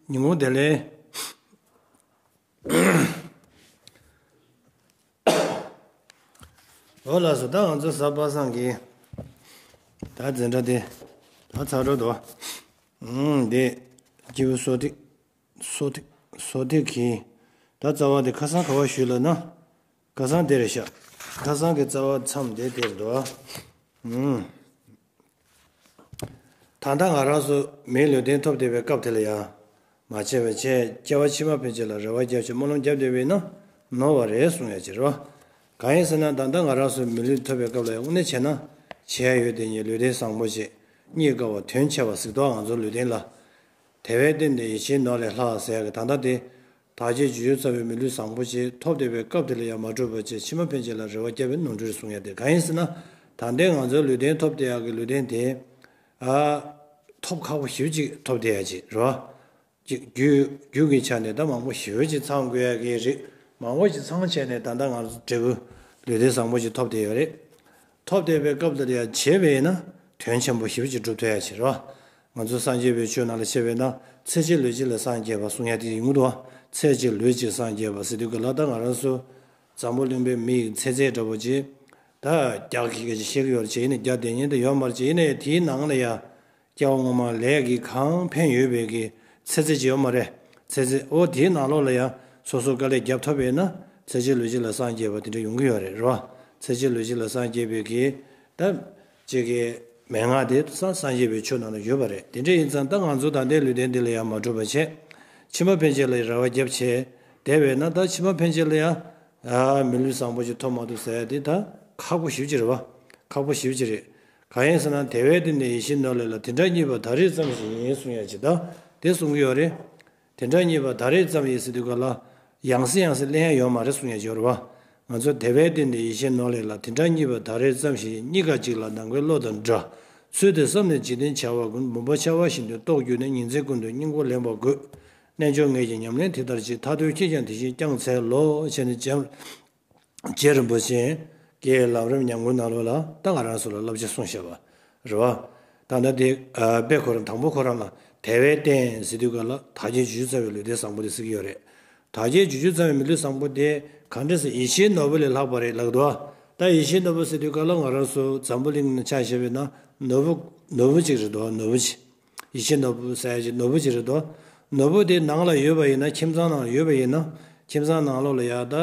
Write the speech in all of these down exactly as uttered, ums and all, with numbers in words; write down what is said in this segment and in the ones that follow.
ཉིན་གུང་བདེ་ལེགས། འོ་ལགས་སོ། ད་ང་ཚོ་གཟའ་པ་སངས་ཀྱི་ད་འཛིན་གྲྭ་དེ་ད་ཚར་འགྲོ་འདུག་ཨང་། དེ་སྐྱེས་བུ་སོ་ཐིག་སོ་ཐིག་སོ་ཐིག་གི་ད་རྩ་བ་དེ་ཁ་སང་ག་བ་ཞུས་ལབ་ན། ཁ་སང་དེ་རེད་ཤག་ཁ་སང་གི་རྩ་བ་མཚམས་དེ་དེར་འདུག་ཨང་། ད་ལྟ་ང་རང་ཚོ་མིའི་ལུས་རྟེན་ཐོབ་བསྡད་པའི་སྐབས་དེ་ལ་ཡང་མ་བྱས་པ་བྱས། སྐྱེ་བ་ཕྱི་མ་ཕན་ཆད་ལ་རེ་བ་བརྒྱབ་བྱས་སྨོན་ལམ་བརྒྱབ་བསྡད་པ་ཡིན་ན་ནོར་བ་རེད་གསུང་ཡ་ཅིག་རེད་བ། གང་ཡིན་ཟེར་ན། ད་ལྟ་ང་རང་ཚོ་མི་ལུས་ཐོབ་པའི་སྐབས་ལ་ཡང་དངོས་གནས་བྱས་ན་བྱེད་ཡ་ཡོད་དེ་ཉིད་ལུས་རྟེན་བཟང་པོ་ཅིག་རྙེད་དཀའ་བ་དོན་ཆེ་བ་ཟེར་དོ། ང་ཚོ་ལུས་རྟེན་ལ། དེ་བས་བརྟེན་ཏེ་ཡིད་བཞིན་ནོར་ལས་ལྷག་ཟེར་ཡ་གི་ད་ལྟ་དེ། བདག་བསྐྱེད་འབྱུང་འགྱུར་ཚ་བའི་མི་ལུས་བཟང་པོ་ཅིག་ཐོབ་བསྡད་པའི་སྐབས་དེ་ལ་ཡང་མ་གྲུབ་པ་བྱས་ཕྱི་མ་ཕན་ཆད་ལ་རེ་བ་བརྒྱབ་པའི་ནོར་འཁྲུལ་གསུང་ཡ་དེ་གང་ཡིན་ཟེར་ན། ད་ལྟའི་ང་ཚོའི་ལུས་རྟེན་ཐོབ་བསྡད་ཡག་གི་ལུས་རྟེན་དེ། ཨ། ཐོབ་ཁག་པོ་ཞེ་པོ་ཅིག་ཐོབ་བསྡད་ཡ་ཅིག་རེད་བ། ཅིག་རྒྱུ་རྒྱུ་གི་ཆ་ནས་ད་མང་པོ་ཞེ་པོ་ཅིག་ཚང་དགོས་ཡ་གི་རེད། མང་པོ་ཅིག་ཚང་བྱས་ནས་ད་ལྟ་ང་ཚོ་འབྲས་བུ་ལུས་རྟེན་བཟང་པོ་ཅིག་ཐོབ་བསྡད་ཡོད་རེད། ཐོབ་བསྡད་པའི་སྐབས་དེ་ལ་ཡང་བྱས་པ་ཡིན་ན་དོན་ཆེན་པོ་ཞེ་པོ་ཅིག་འགྲུབ་ཐུབ་ཡ་ཅིག་རེད་བ། ང་ཚོ་སངས་རྒྱས་པའི་ཆོས་ནང་ལ་བཤད་པས་ན། ཚེ་གཅིག་ལུས་གཅིག་ལ་སངས་རྒྱས་པ་གསུང་ཡ་དེ་ཡིན་གྱི་འདུག་བ། ཚེ་གཅིག་ལུས་གཅིག་སངས་རྒྱས་པ་ཟེར་དུས་སྐབས་ལ་ད་ང་རང་ཚོ་འཛམ་བུ་གླིང་པའི་མི་ཡི་ཚེ་ཚད་འདྲ་པོ་ཅིག་ད་རྒྱ་སྐད་ཀྱི་བཤད་ཀྱི་ཡོད་རེད། བྱས་ཡིན་ན་རྒྱ་དེ་ཉིད་དུ་ཡོད་མ་རེད། བྱས་ཡིན་ན་ཡང་དེའི་ནང་ལ་ཡང་སྐྱེ་བ་སྔོན་མ་ལས་ཀྱི་གང་ཕན་ཡོད་པའི་གི་ཚེ་ཚད་ཅིག་ཡོད་མ་རེད། ཚེ་ཚད། འོ་དེའི་ནང་ལོགས་ལ་ཡང་སོ་སོ་དཀའ་ལས་བརྒྱབ་ཐུབ་པས་ན་ཚེ་གཅིག་ལུས་གཅིག་ལ་སངས་རྒྱས་པ་དེ་འདྲ་ཡོང་གི་ཡོད་རེད། རེད་བ། ཚེ་གཅིག་ལུས་གཅིག་ལ་སངས་རྒྱས་པའི་གི་ད་ཅིག་གི་མན་ངག་དེ་སངས་སངས་རྒྱས་པའི་ཆོས་ནང་ལ་ཡོད་པ་རེད། དེ་འདྲ་ཡིན་ཙང་ད་ང་ཚོ་ད་ལྟའི་ལུས་རྟེན་འདི་ལ་ཡང་མ་གྲུབ་པ་བྱས། ཕྱི་མ་ཕན་ཆད་ལ་རེ་བ་བརྒྱབ་བྱས་བསྡད་པས་ན། ད་ཕྱི་མ་ཕན་ཆད་ལ་ཡང་ཨ་མི་ལུས་བཟང་པོ་ཞིག་ཐོབ་མ་ཐུབ་ཟེར་ཡ་དེ་ད་ཁག་པོ་ཞེ་པོ་ཅིག་རེད་བ། ཁག་པོ་ཞེ་པོ་ཅིག་རེད། གང་ཡིན་ཟེར་ན། དེ་བས་བརྟེན་ནས་ཡིད་བཞིན་ནོར་ལས་ལྷག་དེ་འདྲ་རྙེད་པ་ད་རེས་ཙམ་ཞིག་ཡིན་གསུང་ཡ་ཅིག་ད་དེ་གསུང་གི་ཡོད་རེད། དེ་འདྲ་རྙེད་པ་ད་རེས་ཙམ་ཡིན་ཟེར་དུས་སྐབས་ལ་ཡང་སེ་ཡང་སེ་གླེང་ཡ་ཡོད་མ་རེད་གསུང་ཡ་ཅིག་ཡོད་རེད་བ། ང་ཚོ་དེ་བས་བརྟེན་ནས་ཡིད་བཞིན་ནོར་ལས་ལྷག་དེ་འདྲ་རྙེད་པ་ད་རེས་ཙམ་ཞིག་ཡིན། རྙེད་དཀའ་ཅིག་ལ་ནམ་མཁའི་གློག་དང་འདྲ། ཚུལ་དེ་བསམས་ནས་འཇིག་རྟེན་བྱ་བ་ཀུན། བུམ་པ་འཆལ་བ་བཞིན་དུ་རྟོགས་གྱུར་ནས། ཉིན་མཚན་ཀུན་ཏུ་སྙིང་པོ་ལེན་པ་དགོས། རྣལ་འབྱོར་ངེད་ཀྱི་ཉམས་ལེན་དེ་ལྟར་གྱིས། ཐར་འདོད་ཁྱེད་ཀྱང་དེ་བཞིན་བསྐྱང་འཚལ་ལོ། བྱས་ནས་རྗེ་རྗེ་རིན་པོ་ཆེ་གིས་ལམ་རིམ་ཉམས་མགུར་ནང་ལོགས་ལ་ད་ང་རང་ཚོ་ལ་བསླབ་བྱ་གསུངས་བཞག་པ་རེད་བ། ད་ལྟ་དེ་ཨ་དཔེ་ཁོ་རང་དང་པོ་ཁོ་རང་ལ་དེ་བས་བརྟེན་ཟེར་དུས་སྐབས་ལ་བདག་བསྐྱེད་འབྱུང་འགྱུར་ཚ་བའི་ལུས་རྟེན་བཟང་པོ་དེ་ཟེར་གྱི་ཡོད་རེད། བདག་བསྐྱེད་འབྱུང་འགྱུར་ཚ་བའི་མི་ལུས་བཟང་པོ་དེ་ག་འདྲ་ཟེར། ཡིད་བཞིན་ནོར་བུ་ལས་ལྷག་པ་རེད་ལབ་འདུག་ད་ཡིད་བཞིན་ནོར་བུ་ཟེར་དུས་སྐབས་ལ་ང་རང་ཚོ་འཛམ་བུ་གླིང་ནང་ཆ་བཞག་པ་ཡིན་ན་ནོར་བུ་ནོར་བུ་ཅིག་རེད་འདུག་ནོར་བུ་ཅིག་ཡིད་བཞིན་ནོར་བུ་ཟེར་ཡ་ཅིག་ནོར་བུ་ཅིག་རེད་འདུག་ནོར་བུ་དེ་ནང་ལ་ཡོད་པ་ཡིན་ན། ཁྱིམ་ཚང་ནང་ལ་ཡོད་པ་ཡིན་ན། ཁྱིམ་ཚང་ནང་ལོགས་ལ་ཡ་ད་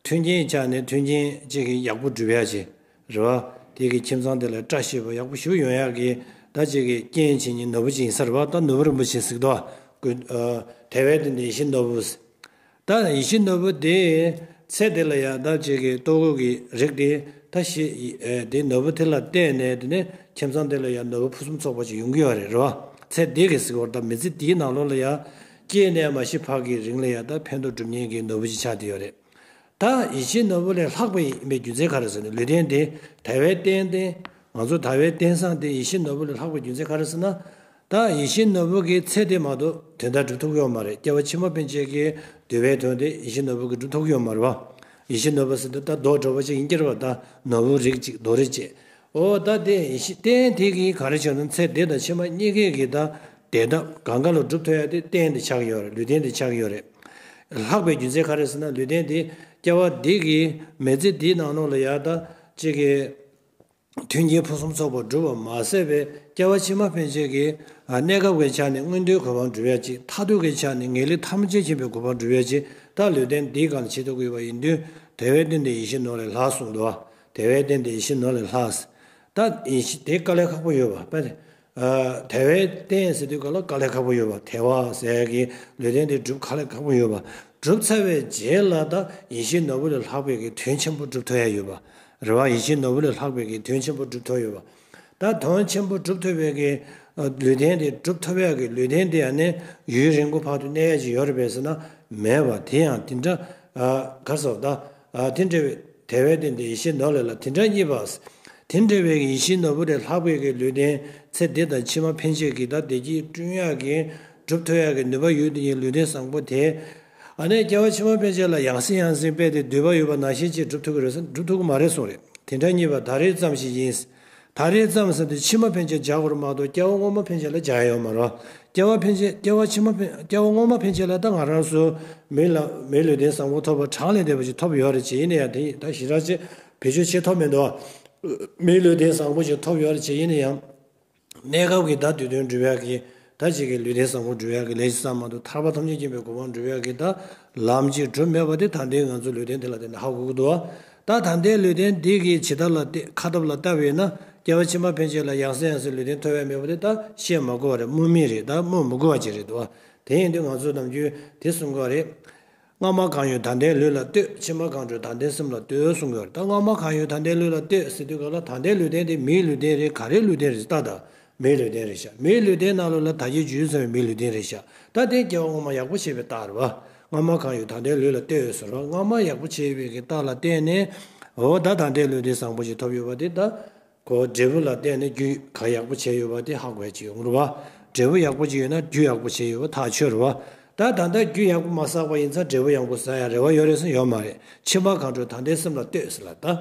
མཐུན་རྐྱེན་ཆ་ནས་མཐུན་རྐྱེན་ཅིག་གི་ཡག་པོ་སྒྲུབ་ཡ་ཅིག་རེད་བ། དེ་གི་ཁྱིམ་ཚང་དེ་ལ་བཀྲ་ཤིས་པ་ཡག་པོ་ཞིག་ཡོང་ཡ་གི་ད་ཅིག་གི་རྐྱེན་བྱེད་མཁན་ནོར་བུ་ཅིག་ཡིན་ས་རེད་བ། ད་ནོར་བུ་རིན་པོ་ཆེ་ཟེར་གི་འདུག་གོ་ཨ་དེ་བས་དེ་ནས་ཡིད་བཞིན་ནོར་བུ། ད་ཡིད་བཞིན་ནོར་བུ་དེ་ཚེ་འདི་ལ་ཡ་ད་ཅིག་གི་ལྟོ་གོས་ཀྱི་རིགས་དེ་ད་ཤི་ཨེ་དེ་ནོར་བུ་དེ་ལ་བརྟེན་ནས་དེ་ནས་ཁྱིམ་ཚང་དེ་ལ་ཡ་ནོར་བུ་ཕུན་སུམ་ཚོགས་པ་ཅིག་ཡོང་གི་ཡོད་རེད། རེད་བ། ཚེ་འདི་གི་ཟེར་བ་ད་མི་ཚེ་འདིའི་ནང་ལོགས་ལ་ཡ་སྐྱེས་ནས་མ་ཤི་བར་གྱི་རིང་ལ་ཡ་ད་ཕན་ཐོགས་སྒྲུབ་མཁན་གྱི་ནོར་བུ་ཅིག་ཆགས་བསྡད་ཡོད་རེད། ད་ཡིད་བཞིན་ནོར་བུ་ལས་ལྷག་པ་ཡིན་པའི་རྒྱུ་མཚན་ག་རེ་ཟེར་ན། ལུས་རྟེན་དེ་དེ་བས་བརྟེན་ཏེ་ང་ཚོ་དེ་བས་བརྟེན་སྟངས་དེ་ཡིད་བཞིན་ནོར་བུ་ལས་ལྷག་པའི་རྒྱུ་མཚན་ག་རེ་ཟེར་ན། ད་ཡིད་བཞིན་ནོར་བུ་གི་ཚེ་དེ་མ་གཏོགས་དོན་དག་སྒྲུབ་ཐུབ་ཀྱི་ཡོད་མ་རེད། སྐྱེ་བ་ཕྱི་མ་ཕན་ཆད་ཀྱི་འདོད་པའི་དོན་དེ་ཡིད་བཞིན་ནོར་བུ་གིས་སྒྲུབ་ཐུབ་ཀྱི་ཡོད་མ་རེད་བ། ཡིད་བཞིན་ནོར་བུ་ཟེར་དུས་ད་རྡོ་འདྲ་པོ་ཅིག་ཡིན་གྱི་རེད་བ། ད་ནོར་བུ་རིགས་གཅིག་རྡོ་རིགས་གཅིག་འོ་ད་དེ་ཡིད་བཞིན་རྟེན་དེ་གིས་ག་རེ་བྱས་ན། ཚེ་འདི་དང་ཕྱི་མ་གཉིས་ཀའི་གི་ད་བདེ་ཐབས་གང་ག་ལ་སྒྲུབ་ཐུབ་ཡ་དེ་རྟེན་དེ་ཆགས་ཀྱི་ཡོད་རེད། ལུས་རྟེན་དེ་ཆགས་ཀྱི་ཡོད་རེད། ལྷག་པའི་རྒྱུ་མཚན་ག་རེ་ཟེར་ན། ལུས་རྟེན་དེ་སྐྱེ་བ་འདི་གི་མི་ཚེ་འདིའི་ནང་ལོགས་ལ་ཡ་ད་ཅིག་གི་མཐུན་རྐྱེན་ཕུན་སུམ་ཚོགས་པ་སྒྲུབ་པ་མ་ཟད་པའི་སྐྱེ་བ་ཕྱི་མ་ཕན་ཆད་ཀྱི་ཨ་གནས་སྐབས་ཀྱི་ཆ་ནས་མངོན་མཐོའི་གོ་འཕང་སྒྲུབ་ཡ་ཅིག་མཐར་ཐུག་གི་ཆ་ནས་ངེས་ལེགས་ཐམས་ཅད་མཁྱེན་པའི་གོ་འཕང་སྒྲུབ་ཡ་ཅིག་ད་ལུས་རྟེན་འདིའི་སྒང་ལ་བྱེད་ཐུབ་ཀྱི་ཡོད་པ་ཡིན་དུས། དེ་བས་བརྟེན་ཏེ་ཡིད་བཞིན་ནོར་ལས་ལྷག་གསུངས་འདུག་དེ་བས་བརྟེན་ཏེ་ཡིད་བཞིན་ནོར་ལས་ལྷག་ད་ཡིད་བཞིན་དེ་དཀའ་ལས་ཁག་པོ་ཡོད་པ་དཔེ། ཨ་དེ་བས་བརྟེན་ཟེར་དུས་སྐབས་ལ་དཀའ་ལས་ཁག་པོ་ཡོད་པ། དེ་བས་ཟེར་གྱི་ལུས་རྟེན་དེ་སྒྲུབ་དཀའ་ལས་ཁག་པོ་ཡོད་པ། གྲུབ་ཚར་བའི་རྗེས་ལ་ད་ཡིད་བཞིན་ནོར་བུ་ལས་ལྷག་པའི་གི་དོན་ཆེན་པོ་སྒྲུབ་ཐུབ་ཡ་ཡོད་པ་རེད་བ། ཡིད་བཞིན་ནོར་བུ་ལས་ལྷག་པའི་གི་དོན་ཆེན་པོ་སྒྲུབ་ཐུབ་ཡོད་པ། ད་དོན་ཆེན་པོ་སྒྲུབ་ཐུབ་པའི་གི་ཨ་ལུས་རྟེན་དེ་སྒྲུབ་ཐུབ་ཡ་གི་ལུས་རྟེན་དེ་ཨ་ནི་ཡུན་རིང་པོ་བར་དུ་གནས་ཡ་ཅིག་ཡོད་རེད་པས་ཟེར་ན་མེད་པ། དེ་ཡང་དེ་འདྲ་ཨ་ག་རེ་ཟེར་ད་ཨ་དེ་འདྲ་བའི་དེ་བས་བརྟེན་ཏེ་ཡིད་བཞིན་ནོར་ལས་ལྷག་དེ་འདྲ་རྙེད་པ། དེ་འདྲ་བའི་ཡིད་བཞིན་ནོར་བུ་ལས་ལྷག་པའི་གི་ལུས་རྟེན་ཚེ་འདི་དང་ཕྱི་མ་ཕན་ཆད་ཀྱི་ད་བདེ་སྐྱིད་བསྐྲུན་ཡག་གི་སྒྲུབ་ཐུབ་ཡག་གི་ནུས་པ་ཡོད་དེ་ཡི་ལུས་རྟེན་བཟང་པོ་དེ། ཨ་ནི་སྐྱེ་བ་ཕྱི་མ་ཕན་ཆད་ལ་ཡང་སེ་ཡང་སེ་དཔེ་དེ་འདོད་པ་ཡོད་པ་ནང་བཞིན་ཅིག་སྒྲུབ་ཐུབ་ཀྱི་རེད་ཟེར་ན་སྒྲུབ་ཐུབ་ཀྱི་མ་རེད་གསུངས་རེད། དེ་འདྲ་རྙེད་པ་ད་རེས་ཙམ་ཞིག་ཡིན། ད་རེས་ཙམ་ཟེར་དུས་ཕྱི་མ་ཕན་ཆད་སྦྱང་དགོས་རེད་མ་གཏོགས་སྐྱེ་བ་སྔོན་མ་ཕན་ཆད་ལ་སྦྱང་ཡ་ཡོད་མ་རེད། སྐྱེ་བ་ཕན་ཆད། སྐྱེ་བ་ཕྱི་མ་ཕན། སྐྱེ་བ་སྔོན་མ་ཕན་ཆད་ལ་ད་ང་རང་ཚོ་མི་ལ་མིའི་ལུས་རྟེན་བཟང་པོ་ཐོབ་པ་གྲངས་ལས་འདས་པ་ཞིག་ཐོབ་ཡོད་རེད། བྱས་ཡིན་ན་ཡང་དེ་ད་ཞེ་དྲག་ཅིག་བེད་སྤྱོད་བྱེད་ཐུབ་མི་འདུག་མིའི་ལུས་རྟེན་བཟང་པོ་ཞིག་ཐོབ་ཡོད་རེད། བྱས་ཡིན་ན་ཡང་གནས་སྐབས་ཀྱི་ད་དུས་གདོན་སྒྲུབ་ཡག་གི་ད་ཅིག་གི་ལུས་རྟེན་བཟང་པོ་སྒྲུབ་ཡག་གི་ལས་ཤིག་བསམ་མ་གཏོགས་ཐར་པ་ཐམས་ཅད་མཁྱེན་པའི་གོ་འཕང་སྒྲུབ་ཡག་གི་ད་ལམ་ཅིག་གྲུབ་མེད་པ་དེ་ད་ལྟའི་ང་ཚོ་ལུས་རྟེན་དེ་ལ་བརྟེན་ནས་ཧ་གོ་གི་འདུག་ད་ད་ལྟའི་ལུས་རྟེན་འདི་གི་ཇི་ལྟར་ལ་བལྟས། ཁ་ཐབས་ལ་བལྟ་བས་ན་སྐྱེ་བ་ཕྱི་མ་ཕན་ཆད་ལ་ཡང་སེ་ཡང་སེ་ལུས་རྟེན་ཐོབ་ཡ་མེད་པ་དེ་ད་བཤད་མ་དགོས་པ་རེད། དམུ་མེད་རེད། ད་དམུ་མི་དགོས་པ་ཅིག་རེད་འདུག་དེ་ཡིན་དུས་ང་ཚོ་ནམ་རྒྱུན་དེ་གསུང་གི་རེད། སྔ་མ་གང་ཡོད་ད་ལྟའི་ལུས་ལ་ལྟོས། ཕྱི་མ་གང་འགྲོ་ད་ལྟའི་སེམས་ལ་ལྟོས་གསུང་གི་ཡོད་རེད། ད་སྔ་མ་གང་ཡོད་ད་ལྟའི་ལུས་ལ་ལྟོས་ཟེར་དུས་ག་ལ་ད་ལྟའི་ལུས་རྟེན་དེ་མིའི་ལུས་རྟེན་རེད། ག་རེའི་ལུས་རྟེན་རེད་ལྟ་ད། མིའི་ལུས་རྟེན་རེད་ཤག་མིའི་ལུས་རྟེན་ནང་ལོགས་ལ་ད་གིན་རྒྱུས་ཚང་བའི་མིའི་ལུས་རྟེན་རེད་ཤག་ད་དེ་སྐྱེ་བ་སྔོན་མ་ཡག་པོ་བྱས་པའི་རྟགས་རེད་བ། སྔ་མ་གང་ཡོད་ད་ལྟའི་ལུས་ལ་ལྟོས་ཟེར་བ། སྔ་མ་ཡག་པོ་བྱས་པའི་གི་རྟགས་ལ་བརྟེན་ནས་འོ་ད་ད་ལྟའི་ལུས་རྟེན་བཟང་པོ་ཞིག་ཐོབ་ཡོད་པ་དེ་ད། ཁོ་འབྲས་བུ་ལ་བརྟེན་ནས་རྒྱུ་ག་ཡག་པོ་བྱས་ཡོད་པ་དེ་ཧ་གོ་ཡ་ཅིག་ཡོང་གི་རེད་བ། འབྲས་བུ་ཡག་པོ་ཅིག་ཡོད་ན་རྒྱུ་ཡག་པོ་བྱས་ཡོད་པ་ཐག་ཆོད་རེད་བ། ད་ད་ལྟ་རྒྱུ་ཡག་པོ་མ་བསགས་པ་ཡིན་ཙང་འབྲས་བུ་ཡག་པོ་བསགས་ཡ་རེ་བ་ཡོད་རེད་ཟེར་ཡོད་མ་རེད། ཕྱི་མ་གང་འགྲོ་ད་ལྟའི་སེམས་ལ་ལྟོས་ཟེར་ལ་ད།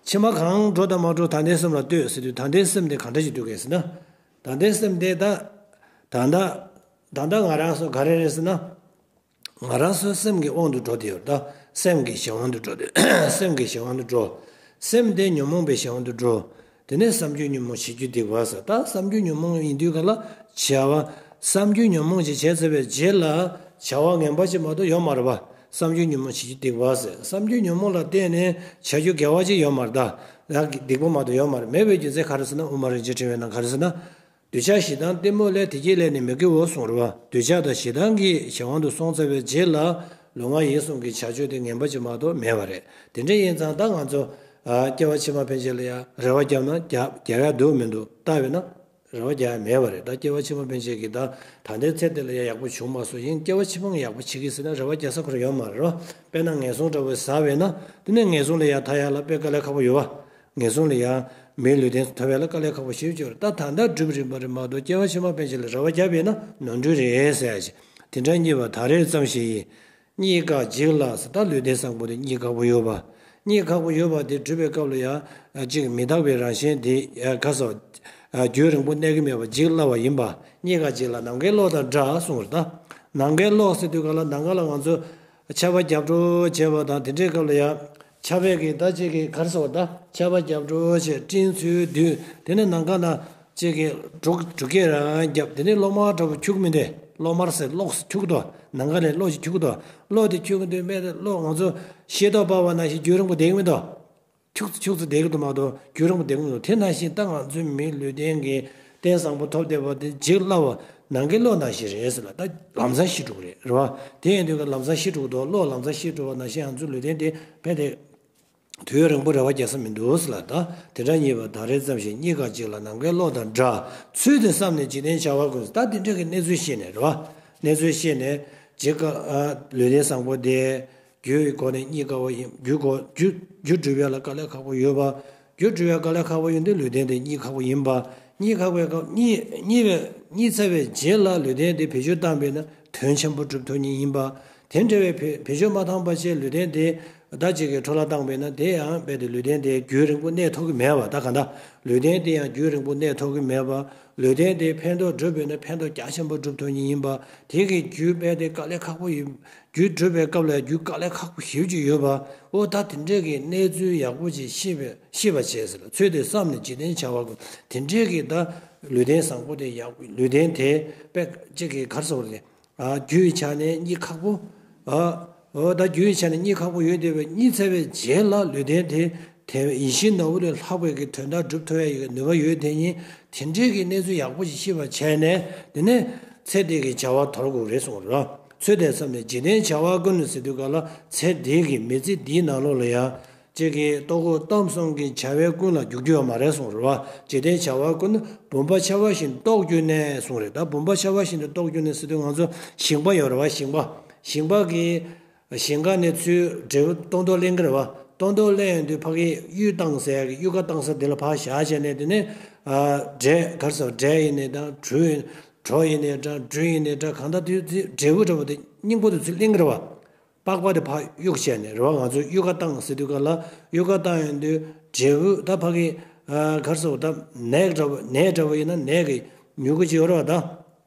ཕྱི་མ་གང་འགྲོ་དང་མ་འགྲོ་ད་ལྟའི་སེམས་ལ་ལྟོས་ཟེར་དུས་ད་ལྟའི་སེམས་དེ་ག་འདྲ་ཞིག་འདུག་གས་ཟེར་ན། ད་ལྟའི་སེམས་དེ་ད། ད་ལྟ། ད་ལྟ་ང་རང་ཚོ་ག་རེ་རེད་ཟེར་ན། ང་རང་ཚོའི་སེམས་ཀྱི་དབང་དུ་འགྲོ་དེ་ཡོད་ད། སེམས་ཀྱི་གཞན་དབང་དུ་འགྲོ་དེ། སེམས་ཀྱི་གཞན་དབང་དུ་འགྲོ། སེམས་དེ་ཉོན་མོངས་པའི་གཞན་དབང་དུ་འགྲོ། དེ་ནས་བསམ་རྒྱུ་ཉོན་མོངས་བྱེད་རྒྱུ་སྡིག་པ་ཟེར། ད་བསམ་རྒྱུ་ཉོན་མོངས་ཡིན་དུས་ག་ལ་བྱ་བ། བསམ་རྒྱུ་ཉོན་མོངས་ཅིག་བྱས་ཚར་བའི་རྗེས་ལ་བྱ་བ་ངན་པ་ཅིག་མ་གཏོགས་ཡོད་མ་རེད་པ། བསམ་རྒྱུ་ཉོན་མོངས་བྱེད་རྒྱུ་སྡིག་པ་ཟེར། བསམ་རྒྱུ་ཉོན་མོངས་ལ་བརྟེན་ནས་བྱ་རྒྱུ་དགེ་བ་ཅིག་ཡོད་མ་རེད་ད། ཡང་སྡིག་པ་མ་གཏོགས་ཡོད་མ་རེད། མེད་པའི་རྒྱུ་མཚན་ག་རེ་ཟེར་ན་དབུ་མ་རིན་ཆེན་ཕྲེང་བའི་ནང་ག་རེ་ཟེར་ན། འདོད་ཆགས་ཞེ་སྡང་གཏི་མུག་ལས་དེ་སྐྱེས་ལས་ནི་མི་སྐྱེའོ་གསུངས་རེད་བ། འདོད་ཆགས་དང་ཞེ་སྡང་གི་གཞན་དབང་དུ་སོང་ཚར་བའི་རྗེས་ལ་ལུས་ངག་ཡིད་གསུམ་གྱི་བྱ་སྤྱོད་དེ་ངན་པ་ཅིག་མ་གཏོགས་མེད་པ་རེད། དེ་འདྲ་ཡིན་ཙང་ད་ང་ཚོ་ཨ་སྐྱེ་བ་ཕྱི་མ་ཕན་ཆད་ལ་ཡང་རེ་བ་བརྒྱབ་ན་རྒྱག་རྒྱག་ཡ་འདུག་མི་འདུག་ལྟ་བས་ན་རེ་བ་རྒྱག་ཡ་མེད་པ་རེད། ད་སྐྱེ་བ་ཕྱི་མ་ཕན་ཆད་ཀྱི་ད་ད་ལྟའི་ཚེ་འདི་ལ་ཡང་ཡག་པོ་བྱུང་མ་སོང་ཡིན་སྐྱེ་བ་ཕྱི་མ་ཡག་པོ་བྱེད་ཀྱི་ཟེར་ན་རེ་བ་རྒྱག་ས་ཁོ་རང་ཡོད་མ་རེད་རོ། དཔེར་ན་ངན་སོང་འདྲ་བོ་ཟ་བས་ན་དེ་ནས་ངན་སོང་ལ་ཡང་ཐར་ཡ་ལ་དཔེ་དཀའ་ལས་ཁག་པོ་ཡོད་བ། ངན་སོང་ལ་ཡང་མིའི་ལུས་རྟེན་ཐོབ་ཡ་ལ་དཀའ་ལས་ཁག་པོ་ཞེ་པོ་ཅིག་ཡོད་རེད། ད་ད་ལྟ་སྒྲུབ་རིམ་པ་རེད་མ་གཏོགས་སྐྱེ་བ་ཕྱི་མ་ཕན་ཆད་ལ་རེ་བ་བརྒྱབ་པས་ན་ནོར་འཁྲུལ་རེད་ཟེར་ཡ་ཞིག་དེ་འདྲ་རྙེད་པ་ད་རེས་ཙམ་ཞིག་ཡིན། རྙེད་དཀའ་འཇིག་སླ་ཟེར། ད་ལུས་རྟེན་བཟང་པོ་དེ་རྙེད་ཁག་པོ་ཡོད་པ། རྙེད་ཁག་པོ་ཡོད་པ་དེ་སྒྲུབ་པའི་སྐབས་ལ་ཡང་ཅིག་མི་རྟག་པའི་རང་བཞིན་དེ་ག་ས་རྒྱུན་རིང་པོ་གནས་ཀྱི་མེད་པ་འཇིག་སླ་བ་ཡིན་པ། རྙེད་དཀའ་འཇིག་སླ་ནམ་མཁའི་གློག་དང་འདྲ་གསུངས་པ་རེད་ད། ནམ་མཁའི་གློག་ཟེར་དུས་ག་ལ་ནམ་མཁའ་ལ་ང་ཚོ་ཆར་པ་རྒྱབ་འགྲོ་བྱས་པ་དང་དེ་འདྲའི་སྐབས་ལ་ཡང་ཆར་པའི་གི་ད་ཅིག་གི་ག་རེ་ཟེར་བ་ད་ཆར་པ་རྒྱབ་འགྲོ་བྱས་སྤྲིན་ཚུར་བསྡུས་དེ་ནས་ནམ་མཁའ་ན་ཅིག་གི་འབྲུག་འབྲུག་སྐད་རང་རྒྱབ་དེ་ནས་གློག་དམར་འདྲ་པོ་འཁྱུག་མི་འདུག་གློག་དམར་ཟེར་གློག་འཁྱུག་འདུག་ནམ་མཁའ་ལས་གློག་ཅིག་འཁྱུག་འདུག་གློག་དེ་འཁྱུག་གི་འདུག་མེད་དེ་གློག་ང་ཚོ་ཤེལ་ཏོག་སྤར་བ་ནང་བཞིན་རྒྱུན་རིང་པོ་བསྡད་ཀྱི་མི་འདུག་འཁྱུག་ཙམ་འཁྱུག་ཙམ་བསྡད་ཀྱི་འདུག་མ་གཏོགས་རྒྱུན་རིང་པོ་བསྡད་ཀྱི་མི་འདུག་དེ་ནང་བཞིན་ད་ང་ཚོའི་མིའི་ལུས་རྟེན་གྱི་རྟེན་བཟང་པོ་ཐོབ་བསྡད་པ་དེ་འཇིག་སླ་བ་ནམ་མཁའི་གློག་ནང་བཞིན་རེད་ཟེར་ལ་ད་ལམ་སང་ཤི་འགྲོ་གི་རེད་རེད་བ། དེ་ཡིན་དུས་ཀ་ལམ་སང་ཤི་འགྲོ་གི་འདུག་གློག་ལམ་སང་ཤི་འགྲོ་བ་ནང་བཞིན་ང་ཚོའི་ལུས་རྟེན་དེ་ཕན་དེ། དུས་རིང་པོ་རེ་བ་རྒྱག་ས་མི་འདུག་ཟེར་ལ་ད་དེ་འདྲ་རྙེད་པ་ད་རེས་ཙམ་ཞིག་རྙེད་དཀའ་འཇིག་སླ་ནམ་མཁའི་གློག་དང་འདྲ། ཚུལ་དེ་བསམས་ནས་འཇིག་རྟེན་བྱ་བ་ཀུན། ད་དེ་འདྲ་གི་གནས་ཚུལ་ཤེས་ནས་རེད་བ། གནས་ཚུལ་ཤེས་ནས་འཇིག་སྐབས་ལུས་རྟེན་བཟང་པོ་དེ་རྒྱུའི་སྒོ་ནས་རྙེད་དཀའ་བ་ཡིན། རྒྱུ་སྒོ་རྒྱུ་རྒྱུ་སྒྲུབ་ཡ་ལ་དཀའ་ལས་ཁག་པོ་ཡོད་པ། རྒྱུ་སྒྲུབ་ཡ་དཀའ་ལས་ཁག་པོ་ཡོད་དུས་ལུས་རྟེན་དེ་རྙེད་ཁག་པོ་ཡིན་པ། རྙེད་ཁག་པའི་སྐབས་རྙེད་རྙེད་པའི་རྙེད་ཚར་བའི་རྗེས་ལ་ལུས་རྟེན་དེ་བེད་སྤྱོད་བཏང་པས་ན་དོན་ཆེན་པོ་སྒྲུབ་ཐུབ་ངེས་ཡིན་པ། དེ་འདྲ་བའི་བེད་བེད་སྤྱོད་མ་བཏང་པ་བྱས་ལུས་རྟེན་དེ་ད་ཅིག་གི་འཕྲོ་བརླག་བཏང་པས་ན་དེ་ཡང་རྦད་དེ་ལུས་རྟེན་དེ་རྒྱུན་རིང་པོ་གནས་ཐུབ་ཀྱི་མེད་པ། ད་གང་ལྟར་ལུས་རྟེན་དེ་ཡང་རྒྱུན་རིང་པོ་གནས་ཐུབ་ཀྱི་མེད་པ། ལུས་རྟེན་དེ་ཕན་ཐོགས་སྒྲུབ་པས་ན་ཕན་ཐོགས་རྒྱ་ཆེན་པོ་སྒྲུབ་ཐུབ་ངེས་ཡིན་པ། དེ་གི་རྒྱུ་རྦད་དེ་དཀའ་ལས་ཁག་པོ་ཡིན། རྒྱུ་སྒྲུབ་པའི་སྐབས་ལ་རྒྱུ་དཀའ་ལས་ཁག་པོ་ཞེ་པོ་ཅིག་ཡོད་པ། ཨོ་ད་དེ་འདྲའི་གི་གནས་ཚུལ་ཡག་པོ་ཅིག་ཤེས་པའི་ཤེས་པ་བྱས་ཟེར་ལ་ཚུལ་དེ་བསམས་ནས་འཇིག་རྟེན་བྱ་བ་ཀུན། དེ་འདྲའི་གི་ད་ལུས་རྟེན་བཟང་པོ་དེ་ཡག་ལུས་རྟེན་དེ་དཔེ་ཅིག་གི་ག་རེ་ཟེར་དགོས་རེད། ཨ་རྒྱུ་ཡི་ཆ་ནས་རྙེད་ཁག་པོ། ཨ་ཨོ་ད་རྒྱུ་ཡི་ཆ་ནས་རྙེད་ཁག་པོ་ཡོད་དེ་བས་རྙེད་ཚར་བའི་རྗེས་ལ་ལུས་རྟེན་དེ་དེ་ཡིད་བཞིན་ནོར་བུ་ལས་ལྷག་པའི་གི་དོན་དག་སྒྲུབ་ཐུབ་ཡ་ཡི་ནུས་པ་ཡོད་དེ་ཉིད་དེ་འདྲའི་གི་གནས་ཚུལ་ཡག་པོ་ཞིག་ཤེས་པ་བྱས་ནས་དེ་ནས་ཚེ་འདི་གི་བྱ་བ་དོར་དགོས་རེད་གསུངས་རེད། ཚུལ་དེ་བསམས་ནས་འཇིག་རྟེན་བྱ་བ་ཀུན་ཟེར་དུས་ག་ལ་ཚེ་འདི་གི་མི་ཚེ་འདིའི་ནང་ལོགས་ལ་ཡང་། ཅིག་གིས་ལྟོ་གོས་གཏམ་གསུམ་གྱི་བྱ་བའི་ཀུན་ལ་འཇུག་རྒྱུ་ཡོད་མ་རེད་གསུངས་རེད་བ། འཇིག་རྟེན་བྱ་བ་ཀུན་བུམ་པ་ཆེ་བ་བཞིན་རྟོགས་གྱུར་ནས་གསུངས་རེད། ད་བུམ་པ་ཆེ་བ་བཞིན་དུ་རྟོགས་གྱུར་ནས་ཟེར་དུས་ང་ཚོ་ཞིང་པ་ཡོད་རེད་བ། ཞིང་པ། ཞིང་པ་གིས་ཞིང་ཁ་ནས་ཚུར་འབྲས་བུ་ཏོག་ཏོག་ལེན་གྱི་རེད་བ། ཏོག་ཏོག་ལེན་ཡོང་དུས་ཕ་གིའི་གཡུ་བཏང་ཟེར་ཡ་གི་གཡུ་ཁ་བཏང་ས་དེ་ལ་ཕར་བཞག་བྱས་ནས་དེ་ནས་འབྲས་ག་རེ་ཟེར་འབྲས་ཡིན་ནའི་འདྲ་གྲོ་ཡིན་གྲོ་ཡིན་ནའི་འདྲ་འབྲུ་ཡིན་ནའི་འདྲ་གང་ལྟར་དུས་ཚོད་འབྲས་བུ་འདྲ་བོ་དེ་སྙིང་པོ་དེ་ཚུར་ལེན་གྱི་རེད་བ། པགས་པ་དེ་ཕར་གཡུག་བྱས་ནས་རེད་བ། ང་ཚོས་གཡུ་ཁ་བཏང་ཟེར་དུས་ག་ལ་གཡུ་ཁ་བཏང་ཡོང་དུས་འབྲས་བུ་ད་ཕ་གི་ག་རེ་ཟེར་བ་ད་ནས་འདྲ་བོ་ནས་འདྲ་བོ་ཡིན་ན་ནས་ཀྱི་མྱུ་གུ་ཅིག་ཡོད་རེད་བ་ད།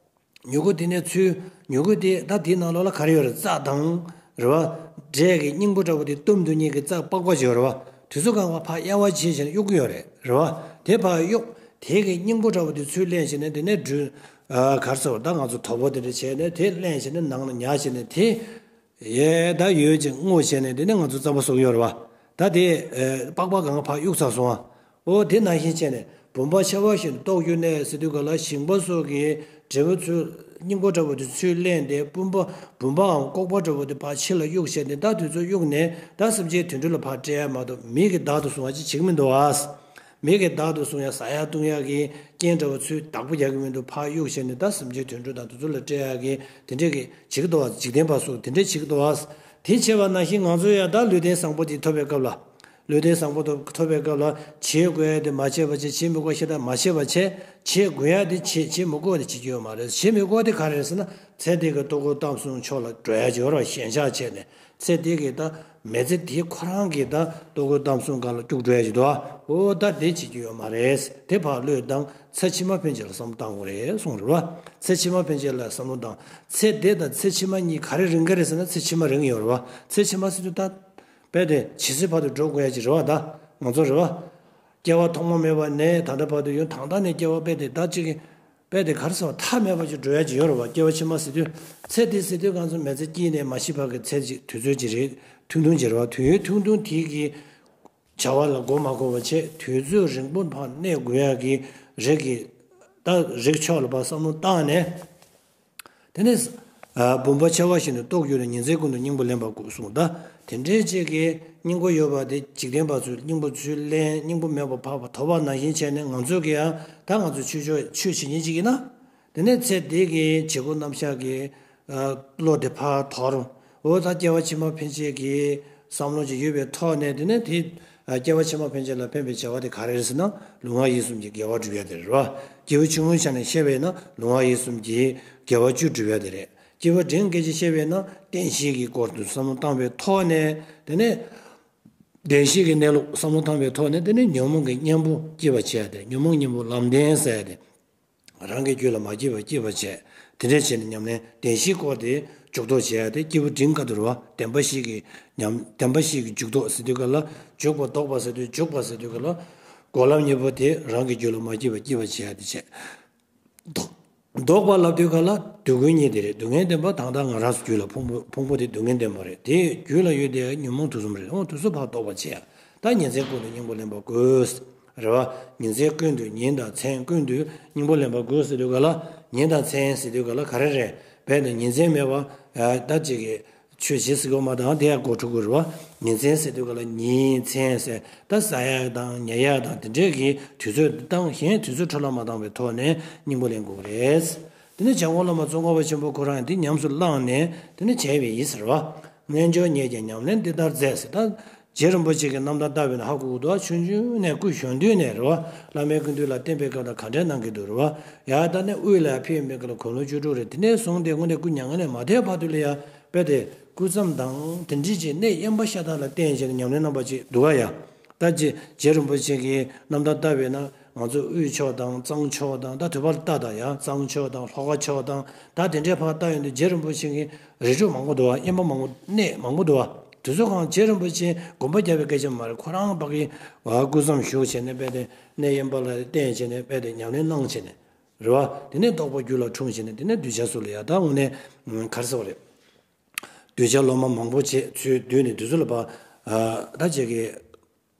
མྱུ་གུ་དེ་ནས་ཚུར་མྱུ་གུ་དེ་ད་དེའི་ནང་ལོགས་ལ་ག་རེ་ཡོད་རེད། རྩ་དང་། རེད་བ། འབྲས་ཀྱི་སྙིང་པོ་འདྲ་བོ་དེ་གཏུམ་དུ་གཉིས་ཀྱི་རྩ་པགས་པ་ཅིག་ཡོད་རེད་བ། དེ་ཚོ་གང་ག་ཕར་གཡར་བ་བྱས་བྱས་ནས་གཡུག་གི་ཡོད་རེད། རེད་བ། དེ་ཕར་གཡུག་དེ་གི་སྙིང་པོ་འདྲ་བོ་དེ་ཚུར་ལེན་བྱས་ནས་དེ་ནས་འབྲུ། ཨ། ག་རེ་ཟེར་བ། ད་ང་ཚོ་དོ་པོ་དེ་འདྲ་བྱས་ནས་དེ་ལེན་བྱས་ནས་ནང་ལ་ཉར་བྱས་ནས་དེ། ཡས་ད་ཡོད་ཅིག་བརྔོས་བྱས་ནས་དེ་ནས་ང་ཚོ་རྩམ་པ་བཟོ་གི་ཡོད་རེད་བ། ད་དེ། ཨ། པགས་པ་གང་ག་ཕར་གཡུག་ཚར་སོང་ཨ། འོ་དེ་ནང་བཞིན་བྱས་ནས་བུམ་པ་ཆེ་བ་བཞིན་དུ་རྟོགས་གྱུར་ནས་ཟེར་དུས་ག་ལ། ཞིང་པ་སོགས་ཀྱི་འབྲས་བུ་ཚུར་སྙིང་པོ་འདྲ་བོ་དེ་ཚུར་ལེན་ཏེ་བུམ་པ་བུམ་པའམ་ལྐོག་པ་འདྲ་བོ་དེ་ཕར་ཕྱི་ལ་གཡུག་བྱས་ནས་ད་དེ་ཚོ་གཡུག་ནས་ད་སེམས་ཅན་དུད་འགྲོ་ལ་ཕར་སྤྲད་ཡ་མ་གཏོགས་མི་གིས་བདག་ཏུ་བཟུང་བ་ཅིག་བྱེད་ཀྱི་མི་འདུག་ཨ། མི་གིས་བདག་ཏུ་བཟུང་ཡ་ཟ་ཡ་བཏུང་ཡ་གི་རྐྱེན་འདྲ་བོ་ཚུར་བདག་པོ་རྒྱག་གི་མི་འདུག་ཕར་གཡུག་བྱས་ནས་ད་སེམས་ཅན་དུད་འགྲོ་དང་དེ་ཚོ་ལ་སྤྲད་ཡ་གི་དེ་འདྲས་ཀྱི་བྱེད་ཀྱི་འདུག་བ། འཇིག་རྟེན་པ་སོགས་དེ་འདྲས་བྱེད་ཀྱི་འདུག་བ། དེ་བྱས་པ་ནང་བཞིན་ང་ཚོ་ཡང་ད་ལུས་རྟེན་བཟང་པོ་དེ་ཐོབ་པའི་སྐབས་ལ། ལུས་རྟེན་བཟང་པོ་དེ་ཐོབ་པའི་སྐབས་ལ་བྱེད་དགོས་ཡ་དེ་མ་བྱས་པ་བྱས། བྱེད་མི་དགོས་ཤ་སྟག་མ་བྱས་པ་བྱས། བྱེད་དགོས་ཡ་དེ་བྱེད། བྱེད་མི་དགོས་པ་དེ་བྱེད་ཀྱི་ཡོད་མ་རེད། བྱེད་མི་དགོས་པ་དེ་ག་རེ་རེད་ཟེར་ན། ཚེ་འདི་གི་ལྟོ་གོས་གཏམ་གསུམ་ཕྱོགས་ལ་འགྲོ་ཡ་ཅིག་ཡོད་རེད། ཞེན་ཆགས་བྱས་ནས། ཚེ་འདི་གི་ད་མི་ཚེ་དེ་ཁོ་རང་གི་ད་ལྟོ་གོས་གཏམ་གསུམ་སྒང་ལ་སྐྱུག་འགྲོ་ཡ་ཅིག་འདུག་ཨ། འོ་ད་དེ་བྱེད་ཀྱི་ཡོད་མ་རེད། དེ་ཕར་བློས་བཏང་། ཚེ་ཕྱི་མ་ཕན་ཆད་ལ་བསམ་བློ་བཏང་དགོས་རེད་གསུངས་རེད་བ། ཚེ་ཕྱི་མ་ཕན་ཆད་ལ་བསམ་བློ་བཏང་། ཚེ་འདི་དང་ཚེ་ཕྱི་མ་གཉིས་ག་རེ་རིང་ག་རེད་ཟེར་ན། ཚེ་ཕྱི་མ་རིང་ཡོད་རེད་བ། ཚེ་ཕྱི་མ་ཟེར་དུས་ད་རྦད་དེ་ཇི་སྲིད་བར་དུ་འགྲོ་དགོས་ཡ་ཅིག་རེད་བ། ད་ང་ཚོ་རེད་བ། སྐྱེ་བ་ཐོག་མ་མེད་པ་ནས་ད་ལྟ་བར་དུ་ཡོད། ད་ལྟ་ནས་སྐྱེ་བ་རྦད་དེ་ད་ཅིག་རྦད་དེ་ག་རེ་ཟེར་བ། མཐའ་མེད་པ་ཅིག་འགྲོ་ཡ་ཅིག་ཡོད་རེད་བ། སྐྱེ་བ་ཕྱི་མ་ཟེར་དུས། ཚེ་འདི་ཟེར་དུས་ང་ཚོ་མི་ཚེ་སྐྱེས་ནས་མ་ཤི་བར་གྱི་ཚེ་ཅིག་དུས་ཚོད་ཅིག་རེད། ཐུང་ཐུང་ཅིག་རེད་བ། དུས་ཡུན་ཐུང་ཐུང་དེ་གི་བྱ་བ་ལ་མགོ་མ་འཁོར་བ་བྱས། དུས་ཚོད་རིང་པོ་ཕར་གནས་དགོས་ཡ་གི་རིགས་ཀྱི་ད་རིགས་ཕྱོགས་ལ་ཕར་བསམ་བློ་བཏང་ནས། དེ་ནས། ཨ། བུམ་པ་ཆེ་བ་བཞིན་དུ་རྟོགས་གྱུར་ནས། ཉིན་མཚན་ཀུན་ཏུ་སྙིང་པོ་ལེན་པར་བསྐུལ་གསུངས། ད་དེ་འདྲའི་ཅིག་གི་སྙིང་པོ་ཡོད་པ་དེ་འཇིག་རྟེན་པ་ཚོས་སྙིང་པོ་ཚུར་ལེན། སྙིང་པོ་མེད་པ་ཕར་ཐོབ་པ་ནང་བཞིན་བྱས་ནས། ང་ཚོ་གིས་ཡང་ད་ང་ཚོ་ཆོས་ཕྱོགས་ཆོས་བྱེད་མཁན་ཅིག་ཡིན་ན། དེ་ནས་ཚེ་འདི་གི་བྱེད་སྒོ་རྣམ་གཞག་གི། ཨ། བློ་དེ་ཕར་དོར། འོ་ད་སྐྱེ་བ་ཕྱི་མ་ཕན་ཆད་ཀྱི་བསམ་བློ་ཅིག་ཡོད་པའི་ཐོག་ནས། དེ་ནས་དེ། ཨ། སྐྱེ་བ་ཕྱི་མ་ཕན་ཆད་ལ་ཕན་པའི་བྱ་བ་དེ་ག་རེ་རེད་ཟེར་ན། ལུས་ངག་ཡིད་གསུམ་གྱི་དགེ་བ་སྒྲུབ་ཡ་དེ་རེད་བ། སྐྱེས་བུ་ཆུང་ངུའི་ཆ་ནས་བཤད་པས་ན། ལུས་ངག་ཡིད་གསུམ་གྱི་དགེ་བ་བཅུ་སྒྲུབ་ཡ་དེ་རེད། སྐྱེས་བུ་འབྲིང་གི་ཆ་ནས་བཤད་པས་ན། བསྟན་བཤིག་གི་སྐོར་དུ་བསམ་བློ་བཏང་བའི་ཐོག་ནས། དེ་ནས་བདེན་བཞིའི་གནས་ལུགས་བསམ་བློ་བཏང་བའི་ཐོག་ནས། དེ་ནས་ཉོན་མོངས་ཀྱི་གཉེན་པོ་སྐྱེད་པ་བྱས་ཏེ། ཉོན་མོངས་གཉེན་པོ་ལམ་བདེན་ཟེར་ཏེ། རང་གི་རྒྱུད་ལ་མ་སྐྱེས་པ་སྐྱེད་པ་བྱས། དེ་འདྲ་བྱས་ནས་ཉམས་ལེན་བདེན་བཞིའི་སྐོར་དེ་འཇུག་ལྡོག་བྱས་ཏེ། སྐྱེས་བུ་འབྲིང་དཀའ་ཐུབ་རེད་བ། བདེན་པ་བཞི་གི་ཉམས། བདེན་པ་བཞི་གི་འཇུག་ལྡོག་ཟེར་དུས་ག་ལ། འཇུག་པ་ལྡོག་པ་ཟེར་དུས། འཇུག་པ་ཟེར་དུས་ག་ལ། སྒོམ་ལམ་གཉིས་པོ་དེ་རང་གི་རྒྱུད་ལ་མ་སྐྱེས་པ་སྐྱེད་པ་བྱས་ཏེ་བྱས། ལྡོག་ལྡོག་པ་ལབ་དུས་ག་ལ། སྡུག་ཀུན་གཉིས་དེ་རེད། སྡུག་བསྔལ་བདེན་པ་དང་། ད་ང་རང་ཚོ་རྒྱུད་ལ་ཕུང་པོ་ཕུང་པོ་དེ་སྡུག་བསྔལ་བདེན་པ་རེད། དེ་རྒྱུད་ལ་ཡོད་དེ་ཉོན་མོངས་དུག་གསུམ་རེད། འོ་དུག་གསུམ་ཕར་ལྡོག་པ་བྱས། ད་ཉིན་མཚན་ཀུན་ཏུ་སྙིང་པོ་ལེན་པར་བསྐུལ། རེད་བ། ཉིན་མཚན་ཀུན་ཏུ། ཉིན་དང་མཚན་ཀུན་ཏུ་སྙིང་པོ་ལེན་པར་བསྐུལ་ཟེར་དུས་ག་ལ། ཉིན་དང་མཚན་ཟེར་དུས་ག་ལ་ག་རེ་རེད། རྦད་དེ་ཉིན་མཚན་མེད་པ། ཨ། ད་ཅིག་གི་ཆོས་བྱེད་ཟེར་གོ་མ་དང་། དེ་ཡང་གོ་འཁྲུག་གི་རེད་བ། ཉིན་མཚན་ཟེར་དུས་ག་ལ། ཉིན་མཚན་ཟེར། ད་ཟ་ཡ་དང་ཉལ་ཡ་དང་དེ་འདྲའི་གི་དུས་ཚོད་བཏང་། གཞན་དུས་ཚོད་འཕྲོ་བརླག་མ་བཏང་བའི་ཐོག་ནས་སྙིང་པོ་ལེན་དགོས་ཀྱི་རེད། དེ་ནས་བྱང་ཁོག་སློབ་མ་ཙོང་ཁ་པ་ཆེན་པོ་ཁོ་རང་ཡང་དེ་ཉམས་སུ་བླངས་ནས། དེ་ནས་བྱས་པ་ཡིན་ཟེར་བ། རྣལ་འབྱོར་ཉིད་ཀྱང་ཉམས་ལེན་འདི་ལྟར་མཛད་ཟེར། ད་རྗེ་རིན་པོ་ཆེ་གི་རྣམ་ཐར་ལྟ་བས་ན་ཧ་གོ་གི་འདུག། ཆུང་ཆུང་ནས་སྐུ་གཞོན་དུས་ནས་རེད་བ། བླ་མའི་སྐུ་མདུན་ལ་བསྟན་པའི་སྐབས་ལ་ག་འདྲ་གནང་གི་འདུག་རེད་བ། ཡ་ད་ནི་དབུས་ལ་ཕེབས་པའི་སྐབས་ལ་དགུང་ལོ་བཅུ་དྲུག་རེད། དེ་ནས་བཟུང་སྟེ་དངོས་གནས་སྐུ་མྱ་ངན་ལས་མ་ཐར་བར་དུ་ལ་ཡ། རྦད་དེ་སྐུ་མཚམས་དང་དེ་འདྲ་ཅིག་གནས་དབེན་པ་ཤ་སྟག་ལ་བརྟེན་བྱས་ནས་ཉམས་ལེན་གནང་བ་ཅིག་འདུག་ག། ཡ། ད་རྗེ་རྗེ་རིན་པོ་ཆེ་གི་རྣམ་ཐར་ལྟ་བས་ན། ང་ཚོ་དབུས་ཕྱོགས་དང་གཙང་ཕྱོགས་དང་། ད་དུས་བབ་ལ་ལྟ་དང་། ཡ། གཙང་ཕྱོགས་དང་ལྷོ་ཁ་ཕྱོགས་དང་། ད་དེ་འདྲའི་ཕར་ལྟ་ཡོང་དུས་རྗེ་རིན་པོ་ཆེ་གི་རི་ཁྲོད་མང་པོ་འདུག་བ། དབེན་པ་མང་པོ། གནས་མང་པོ་འདུག་བ། དེ་ཚོ་གང་རྗེ་རིན་པོ་ཆེ་དགོངས་པ་རྒྱག་པའི་སྐད་ཆ་མ་རེད། ཁོ་རང་ཕ་གི་བ་སྐུ་མཚམས་བཞུགས་བྱས་ནས། རྦད་དེ་གནས་དབེན་པ་ལ་བརྟེན་བྱས་ནས། རྦད་དེ་ཉམས་ལེན་གནང་བྱས་ནས་རེད་བ། དེ་ནས་རྟོགས་པ་རྒྱུད་ལ་འཁྲུངས་བྱས་ནས། དེ་ནས་གདུལ་བྱ་སོགས་ལ་ཡ། ད་དངོས་གནས་ག་རེ་ཟེར་བ་རེད། གདུལ་བྱ་སློབ་མ་མང་པོ་བྱས་ཚུར་བསྡུས་ནས། དེ་ཚོ་ལ་ཕར། ཨ། ད་ཅིག་གི།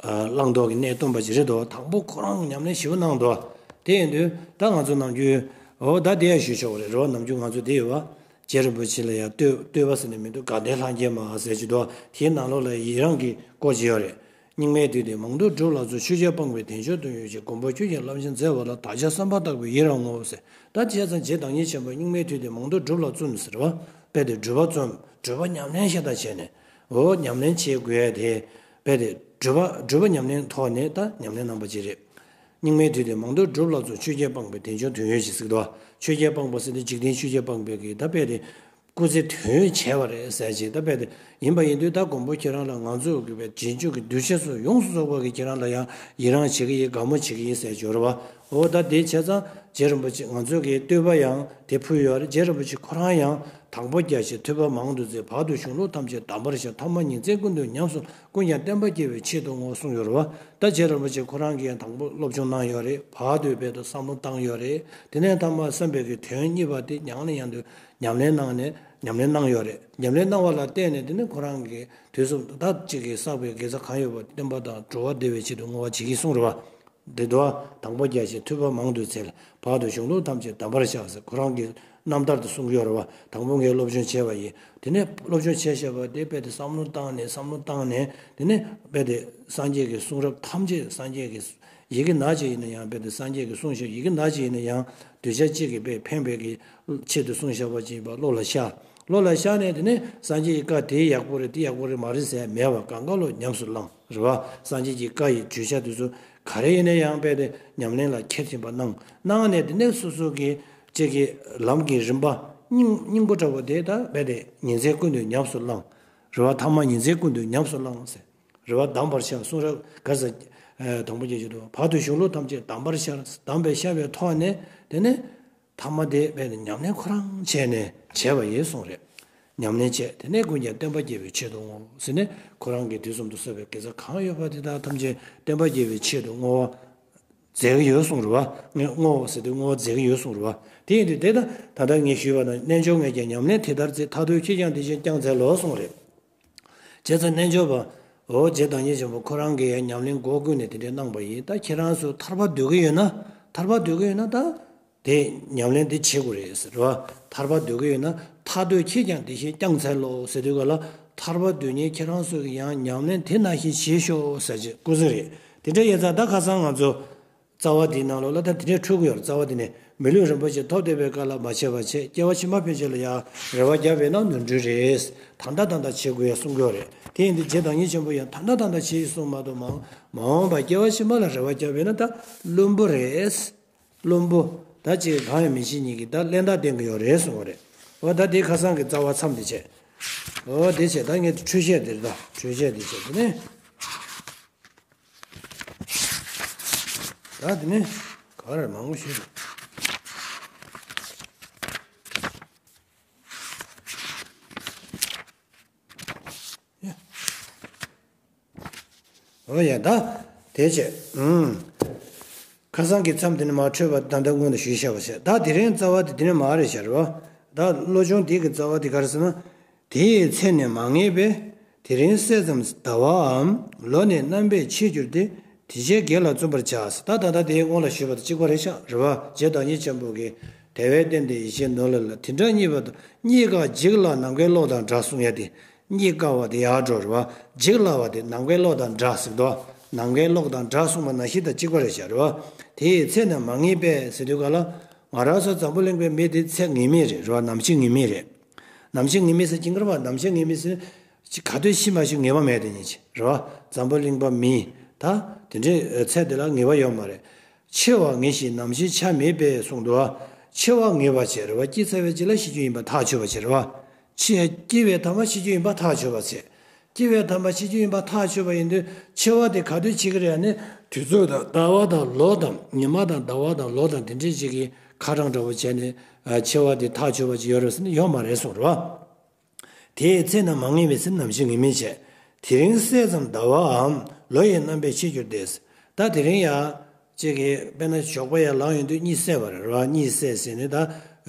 ཨ། བླང་དོར་གྱི་གནས་སྟོན་པ་ཅིག་རེད་དོ། དང་པོ་ཁོ་རང་ཉམས་ལེན་ཞེ་པོ་གནང་འདུག། དེ་ཡིན་དུས་ད་ང་ཚོ་ནམ་རྒྱུན། འོ་ད་དེ་ཡང་ཞུ་ཆོག་པ་རེད། རེད་བ། ནམ་རྒྱུན་ང་ཚོ་དེ་ཡོད་བ། རྗེ་རིན་པོ་ཆེ་ལ་ཡང་བསྟོད་བསྟོད་པ་ཟེར་ནས་མི་འདུག། དགའ་ལྡན་ལྷ་བརྒྱ་མ་ཟེར་གྱི་འདུག། དེའི་ནང་ལོགས་ལ་ཡི་རང་གི་སྐོར་ཅིག་ཡོད་རེད། སྙིགས་མའི་དུས་འདིར་མང་དུ་སྒྲུབ་ལ་བརྩོན། ཆོས་རྒྱལ་དཔང་པོས་དལ་འབྱོར་དོན་ཡོད་ཕྱིར། མགོན་པོ་ཁྱོད་ཀྱིས་བསླབ་བྱ་མཛད་པ་ལ། བདག་ཅག་བསམ་པ་ལྟ་བུའི་ཡི་རང་ངོ་། ཟེར། ད་བྱས་ཙང་རྗེ་བདག་ཉིད་ཆེན་པོས། སྙིགས་མའི་དུས་འདིར་མང་དུ་སྒྲུབ་ལ་བརྩོན། ཟེར་བ། རྦད་དེ་སྒྲུབ་པ་བརྩོན། སྒྲུབ་པ་ཉམས་ལེན་ཤ་སྟག་བྱས་ནས། འོ་ཉམས་ལེན་བྱེད་དགོས་ཡ་དེ། རྦད་དེ་སྒྲུབ་པ་སྒྲུབ་པ་ཉམས་ལེན་ཐོག་ནས་ད་ཉམས་ལེན་གནང་བ་ཅིག་རེད། སྙིགས་མའི་དུས་འདིར་མང་དུ་སྒྲུབ་ལ་བརྩོན། ཆོས་རྒྱལ་དཔང་པོས་དལ་འབྱོར་དོན་ཡོད་ཕྱིར། ཟེར་གྱི་འདུག། ཆོས་རྒྱལ་དཔང་པོ་ཟེར་དེ་འཇིག་རྟེན་ཆོས་རྒྱལ་དཔང་པོ་གིས་ད་རྦད་དེ། སྐུ་ཚེ་དོན་ཡོད་བྱས་པ་རེད་ཟེར་ཅིག། ད་རྦད་དེ་ ཡིན་པ་ཡིན་དུས་ད་མགོན་པོ་ཁྱེད་རང་ལ་ང་ཚོ་གི་བའི་རྗེས་འཇུག་གི་གདུལ་བྱ་ཚོ་ཡོངས་སུ་རྫོགས་པ་གི་ཁྱེད་རང་ལ་ཡང་ཡི་རང་བྱེད་ཀྱི་ཡིན། དགའ་མོ་བྱེད་ཀྱི་ཡིན་ཟེར་སྦྱོར་བ། འོ་ད་དེ་བྱས་ཙང་རྗེ་རིན་པོ་ཆེ་ང་ཚོ་གི་བསྟོད་པ་ཡང་དེ་ཕུལ་ཡོད་རེད། རྗེ་རིན་པོ་ཆེ་ཁོ་རང་ཡང་དང་པོ་རྒྱ་ཆེ་ཐོས་པ་མང་དུ་བཙལ། བར་དུ་གཞུང་ལུགས་ཐམས་ཅད་གདམས་པར་ཤར། ཐ་མ་ཉིན་མཚན་ཀུན་ཏུ་ཉམས་སུ། ཀུན་ཀྱང་བསྟན་པ་རྒྱས་པའི་ཆེད་དུ་བསྔོ། གསུངས་ཡོད་རེད་བ། ད་རྗེ་རིན་པོ་ཆེ་ཁོ་རང་གིས་ཡང་དང་པོ་སློབ་སྦྱོང་གནང་ཡོད་རེད། བར་དུ་བས་དུ་བསམ་བློ་བཏང་ཡོད་རེད། དེ་ནས་ཐ་མ་བསམ་པའི་གི་དོན་གཉིས་པ་དེ་ཉམས་ལེན་ཡང་དུ་ཉམས་ལེན་གནང་ནས་ཉམས་ལེན་གནང་ཡོད་རེད། ཉམས་ལེན་གནང་བ་ལ་བརྟེན་ནས་དེ་ནི་ཁོ་རང་གིས་དུས་གསུམ་དུ་ད་གཅིག་གིས་བསགས་པའི་དགེ་རྩ་གང་ཡོད་པ་བསྟན་པ་དང་འགྲོ་བ་བདེ་བའི་ཆེད་དུ་བསྔོ་བ་བྱེད་ཀྱི་གསུངས་རེད་བ། དེ་དུ་དང་པོ་རྒྱ་ཆེ་ཐོས་པ་མང་དུ་བཙལ། བར་དུ་གཞུང་ལུགས་ཐམས་ཅད་གདམས་པར་ཤར་ཟེར་ཁོ་རང་གི་རྣམ་ཐར་དུ་གསུངས་ཡོད་རེད་བ། དང་པོ་ངས་སློབ་སྦྱོང་བྱས་པ་ཡིན། དེ་ནས་སློབ་སྦྱོང་བྱས་བཞག་པ་དེ་རྦད་དེ་བསམ་བློ་བཏང་ནས་བསམ་བློ་བཏང་ནས་དེ་ནས་རྦད་དེ་སངས་རྒྱས་ཀྱི་གསུང་རབ་ཐམས་ཅད་སངས་རྒྱས་ཀྱི་ཡི་གེ་ནག་ཅིག་ཡིན་ན་ཡང་རྦད་དེ་སངས་རྒྱས་ཀྱི་གསུང་བཞག་ཡི་གེ་ནག་ཅིག་ཡིན་ན་ཡང་གདུལ་བྱ་གཅིག་གིས་རྦད་ཕན་པའི་གི་ཆེད་དུ་གསུངས་བཞག་པ་ཅིག་ཡིན་པ་བློ་ལ་ཤར། བློ་ལ་ཤར་ནས་དེ་ནས་སངས་རྒྱས་ཀྱི་བཀའ་དེ་ཡག་པོ་རེད་དེ་ཡག་པོ་རེད་མ་རེད་ཟེར་མེད་པར་གང་ག་ལོ་ཉམས་སུ་བླངས་རེད་བ། སངས་རྒྱས་ཀྱི་བཀའ་ཡི་བརྗོད་བྱ་དེ་ཚོ་ག་རེ་ཡིན་ན་ཡང་རྦད་དེ་ཉམས་ལེན་ལ་འཁྱེར་བཞིན་པ་གནང་གནང་ནས་དེ་ནས་སོ་སོ་གི་གཅིག་གི་ལམ་གྱི་རིམ་པ་སྙིང་སྙིང་པོ་འདྲ་པོ་དེ་ད་རྦད་དེ་ཉིན་མཚན་ཀུན་ཏུ་ཉམས་སུ་བླངས་རེད་བ། ཐ་མ་ཉིན་མཚན་ཀུན་ཏུ་ཉམས་སུ་བླངས་ཟེར་རེད་བ། གདམས་པར་ཤར་གསུང་རབ་གར་ས་དང་པོ་རྒྱ་ཆེ་དུ་བར་དུ་གཞུང་ལུགས་ཐམས་ཅད་གདམས་པར་ཤར། གདམས་པའི་ཤར་བའི་ཐོག་ནས་དེ་ནས་ཐ་མ་དེ་རྦད་དེ་ཉམས་ལེན་ཁོ་རང་བྱས་ནས་བྱས་པ་ཡིན་གསུངས་རེད། ཉམས་ལེན་བྱས་དེ་ནས་ཀུན་ཀྱང་བསྟན་པ་རྒྱས་པའི་ཆེད་དུ་བསྔོ་ཟེར་ནས་ཁོ་རང་གིས་དུས་གསུམ་དུ་བསགས་པའི་དགེ་རྩ་གང་ཡོད་པ་དེ་དག་ཐམས་ཅད་བསྟན་པ་རྒྱས་པའི་ཆེད་དུ་བསྔོ་བ་མཛད་ཀྱི་ཡོད་གསུངས་རེད་བ། ངས་བསྔོ་བ་ཟེར་དུས་བསྔོ་བ་མཛད་ཀྱི་ཡོད་གསུངས་རེད་བ། དེ་ཡིན་དུས་དེ་ལྟར་ད་ལྟ་ངས་ཞུས་པ་དང་རྣལ་འབྱོར་ངས་ཀྱང་ཉམས་ལེན་དེ་ལྟར་མཛད། ཐར་འདོད་ཁྱེད་ཀྱང་དེ་བཞིན་བསྐྱང་འཚལ་ལོ་གསུངས་རེད། བྱས་ཙང་རྣལ་འབྱོར་པ། འོ་རྗེ་བདག་ཉིད་ཆེན་པོ་ཁོ་རང་གིས་ཉམས་ལེན་སྒོ་ཀུན་ནས་དེ་འདྲས་གནང་བ་ཡིན། ད་ཁྱེད་རང་ཚོ་ཐར་པ་འདོད་ཀྱི་ཡོད་ན་ཐར་པ་འདོད་ཀྱི་ཡོད་ན་ད་དེ་ཉམས་ལེན་དེ་བྱེད་དགོས་རེད་ཟེར་བ། ཐར་པ་འདོད་ཀྱི་ཡོད་ན་ཐར་འདོད་ཁྱེད་ཀྱང་དེ་བཞིན་བསྐྱང་འཚལ་ལོ་ཟེར་དུས་ག་ལ་ཐར་པ་འདོད་མཁན་ཁྱེད་རང་ཚོ་གིས་ཡང་ཉམས་ལེན་དེ་ནང་བཞིན་བྱེད་ཤོག་ཟེར་གྱི་སྐུ་གཟུགས་རེད། དེ་འདྲ་ཡིན་ཙང་ད་ཁ་སང་ང་ཚོ། རྩ་བ་འདིའི་ནང་ལོགས་ལ་ད་དེ་འདྲའི་འཁྲུལ་གྱི་ཡོད་རེད། རྩ་བ་འདི་ནས་མི་ལུས་རིན་པོ་ཆེ་ཐོབ་བསྡད་པའི་སྐབས་ལ་མ་བྱས་པ་བྱས་སྐྱེ་བ་ཕྱི་མ་ཕན་ཆད་ལ་ཡང་རེ་བ་བརྒྱབ་པས་ན་ནོར་འཁྲུལ་རེད། ད་ལྟ་ད་ལྟ་བྱེད་དགོས་ཡ་གསུང་གི་ཡོད་རེད། དེ་ཡིན་དུས་རྗེ་བདག་ཉིད་ཆེན་པོ་ཡང་ད་ལྟ་ད་ལྟ་བྱེད་ཡི་གསུང་མ་གཏོགས་མ་འོངས་པ་སྐྱེ་བ་ཕྱི་མ་ལ་རེ་བ་བརྒྱབ་པས་ན་ད་བླུན་པོ་རེད། བླུན་པོ་ད་ཅིག་གང་ཡང་མི་ཤེས་ཉིད་ཀྱི་ད་གླེན་རྟགས་བསྟན་གྱི་ཡོད་རེད་གསུང་བ་རེད། འོ་ད་དེ་ཁ་སང་གི་རྩ་བ་མཚམས་དེ་བྱས། འོ་དེ་བྱས་ད་ངས་འཕྲོས་བཤད་དེ་རེད། ད་འཕྲོས་བཤད་དེ་བྱས་དེ་ནས། ད་དེ་ནས་ག་རེ་མང་པོ་ཞིག་འོ་ཡ་ད་དེ་བྱས། ཨུམ། ཁ་སང་གི་མཚམས་དེ་ནས་མར་འཕྲོས་པ་ད་ལྟ་སྔོན་དུ་ཞུས་བཞག་པ་བྱས། ད་དེ་རིང་རྩ་བ་དེ་དེ་ནས་མར་རེད་བྱ་རེད་བ། ད་བློ་སྦྱོང་འདི་གི་རྩ་བ་དེ་ག་རེ་ཟེར་ན། དེའི་ཚེ་ནི་མ་ངེས་པས། དེ་རིང་གསལ་ཙམ་ཟླ་བའམ། ལོ་ནི་རྣམ་པས་ཕྱེད་འགྱུར་ཏེ། དེ་ཕྱིར་དགེ་ལ་བརྩོན་པར་བྱ། ད་ད་ལྟ་དེའི་སྔོན་ལ་ཞུས་པ་དང་གཅིག་པ་རེད་ཤག་རེད་བ། རྗེ་བདག་ཉིད་ཆེན་པོ་གིས་དེ་བས་བསྟན་ཏེ་ཡིད་བཞིན་ནོར་ལས་ལ། དེ་འདྲ་རྙེད་པ་དང་རྙེད་དཀའ་འཇིག་སླ་ནམ་མཁའི་གློག་དང་འདྲ་གསུང་ཡ་དེ། རྙེད་དཀའ་བ་དེ་ཡར་འགྲོ་རེད་བ། འཇིག་སླ་བ་དེ་ནམ་མཁའི་གློག་དང་འདྲ་ཟེར་དོ། ནམ་མཁའི་གློག་དང་འདྲ་གསུངས་པ་ནང་བཞིན་དང་གཅིག་པ་རེད་ཤག་རེད་བ། དེའི་ཚེ་ནི་མ་ངེས་པས་ཟེར་དུས་ག་ལ། ང་རང་ཚོ་འཛམ་བུ་གླིང་པའི་མི་དེ་ཚེ་ངེས་མེད་རེད་རེད་བ། ནམ་འཆི་ངེས་མེད་རེད། ནམ་འཆི་ངེས་མེད་ཟེར་གྱིན་ཀར་བ་ནམ་འཆི་ངེས་མེད་ཟེར། ག་དུས་ཤི་མ་ཤི་ངེས་པ་མེད་དེ་ཉིད་ཀྱི་རེད་བ། འཛམ་བུ་གླིང་པ་མི་ད་དེ་འདྲའི་ཚེ་དེ་ལ་ངེས་པ་ཡོད་མ་རེད། འཆི་བ་ངེས་ཤིང་ནམ་འཆི་ཆ་མེད་པས་གསུངས་འདུག་བ། འཆི་བ་ངེས་པ་བྱས་རེད་བ། སྐྱེས་ཚར་བའི་རྗེས་ལ་ཤི་རྒྱུ་ཡིན་པ་ཐག་ཆོད་པ་བྱས་རེད་བ། འཆི་སྐྱེས་པའི་ཐ་མ་ཤི་རྒྱུ་ཡིན་པ་ཐག་ཆོད་པ་བྱས། སྐྱེས་པའི་ཐ་མ་ཤི་རྒྱུ་ཡིན་པ་ཐག་ཆོད་པ་ཡིན་དུས་འཆི་བ་དེ་ག་དུས་འཆི་གི་རེད་ཨ་ནི། དུས་ཚོད་དང་ཟླ་བ་དང་ལོ་དང་ཉི་མ་དང་ཟླ་བ་དང་ལོ་དང་དེ་འདྲའི་ཅིག་གི་ཁ་གྲངས་འདྲ་བོ་བྱས་ནས་འཆི་བ་དེ་ཐག་ཆོད་པ་ཅིག་ཡོད་རེད་ཟེར་ན་ཡོད་མ་རེད་གསུངས་རེད་བ། དེའི་ཚེ་ན་མ་ངེས་པའི་ཚེ་ནམ་འཆི་ངེས་མེད་བྱས། དེ་རིང་གསལ་ཙམ་ཟླ་བའམ་ལོ་ཡི་རྣམ་པས་ཕྱེད་འགྱུར་ཏེ། ད་དེ་རིང་ཡ། ཅིག་གིས་དཔེར་ན་ཞོགས་པ་ཡ་ལངས་ཡོང་དུས་གཉིད་སད་པ་རེད་རེད་བ། གཉིད་སད་ཟེར་ནས་ད།